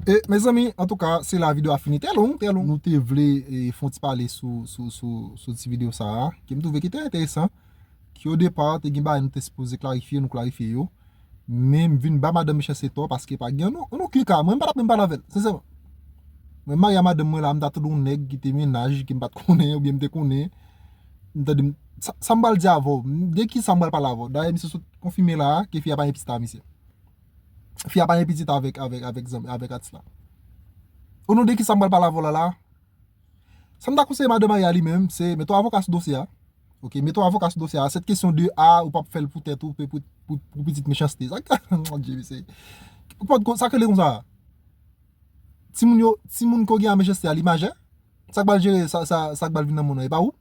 E, mezanmi, antouka, se la videyo a fini. Trè long, trè long. Nou te vle, e, fè yon ti pale sou, sou, sou, sou ti videyo sa a, ke m twouve ki trè enteresan, ki o depa, te gen bagay nou te sipoze klarifye, nou klarifye yo. Men m vin ba madanm Mechanste tò, paske pa gen, nou, nou ki ka, mwen m pa t ap menm pale avè l, sensèman. Mwen m marye a madanm mwen la, m ta tande yon nèg kite mennaj ke m pa t konnen, oubyen m te konnen, m tande m, sa, sa m pral di avè w, de ki sa m pral pale avè w. Dayè, misye sot konfime la a, ke fi a pa gen pitit a misye. Fi a pa gen pitit avèk, avèk, avèk zanmi, avèk atis la. O non de ki sa m pral pale avè w la la? Sa m ta konseye madanm Maria li menm, se mete yon avoka sou dosye a. Ok, mete yon avoka sou dosye a. Cette question de, a, ou p ap fè l pou tèt ou, pou, pou, pou, pou pitit Mechanste. Sa, mon Dieu, mesye. Ou pa t kon-, sa k rele konsa? Timoun yo, timoun ke w gen a Mechanste a, li majè? Sa k pral jere, sa, sa, sa k pral vin nan mond nan, e pa ou?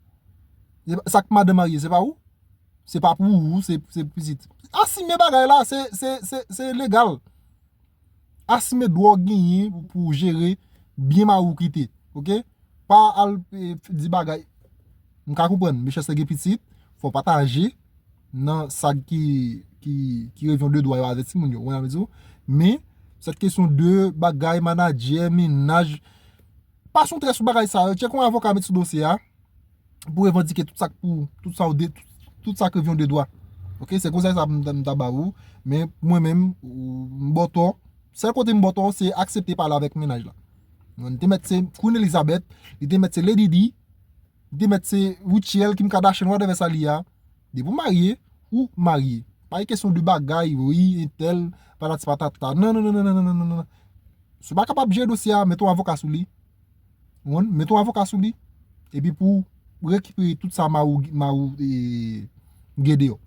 E pa, sa k madanm Maria, se pa ou? Se pa pou ou, se, se pitit. Asime bagay la, se, se, se, se legal. Asime dwa w genyen pou, pou w jere byen mari w kite, ok? Pa al, e, di bagay. M ka konprann, Mechanste gen pitit, fò w pataje nan sa ki, ki, ki revyon de dwa yo avè timoun yo, ou konprann sa m di w? Men, cette question de bagay, manadjè, mennaj, pa sou trè sou bagay sa yo, tcheke yon avoka met sou dosye a, pou revandike tout sa k pou, tout sa w de, tout, tout sa k revyon de dwa. Ok, se konsèy sa m, m ta ba ou, men mwen menm, ou, m ba w tò. Sèl kote m ba w tò, se aksepte pale avèk mennaj la. Li te mèt se Queen Elizabeth, li te mèt se Lady Di, li te mèt se Rutshelle, Kim Kardashian, whatever sa li ye a. Depi w marye, ou marye. Pa gen kesyon de bagay, wi, entèl, patati patata. Non, non, non. Si w pa kapab jere dosye a, mete yon avoka sou li. Ou konprann? Mete yon avoka sou li. Epi pou w rekipere tout sa mari w, mari w, e, gen deyò.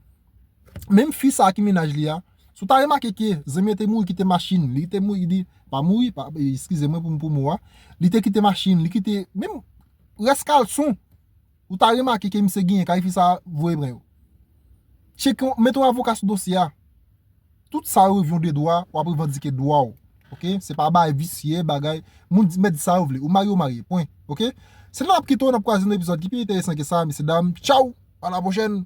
Menm fi sa a ki mennaj li a, si w ta remake ke zanmi an te mouri kite machin, li te mouri, li pa mouri, pa, e, eskize mwen pou, pou mo a, li te kite machin, li kite menm rès kalson. Ou ta remake ke misye genyen kay fi sa a voye pran yo. Tcheke, mete yon avoka sou dosye a. Tout sa yo revyon de dwa, w ap revandike dwa w. Ok? Se pa bagay visye, bagay, moun di, mèt di sa yo vle. Ou marye, ou marye. Pwen. Ok? Se la n ap kite w, n ap kwaze nan epizòd ki pi enteresan ke sa, mesye dam. Tchaw! A la pwochèn!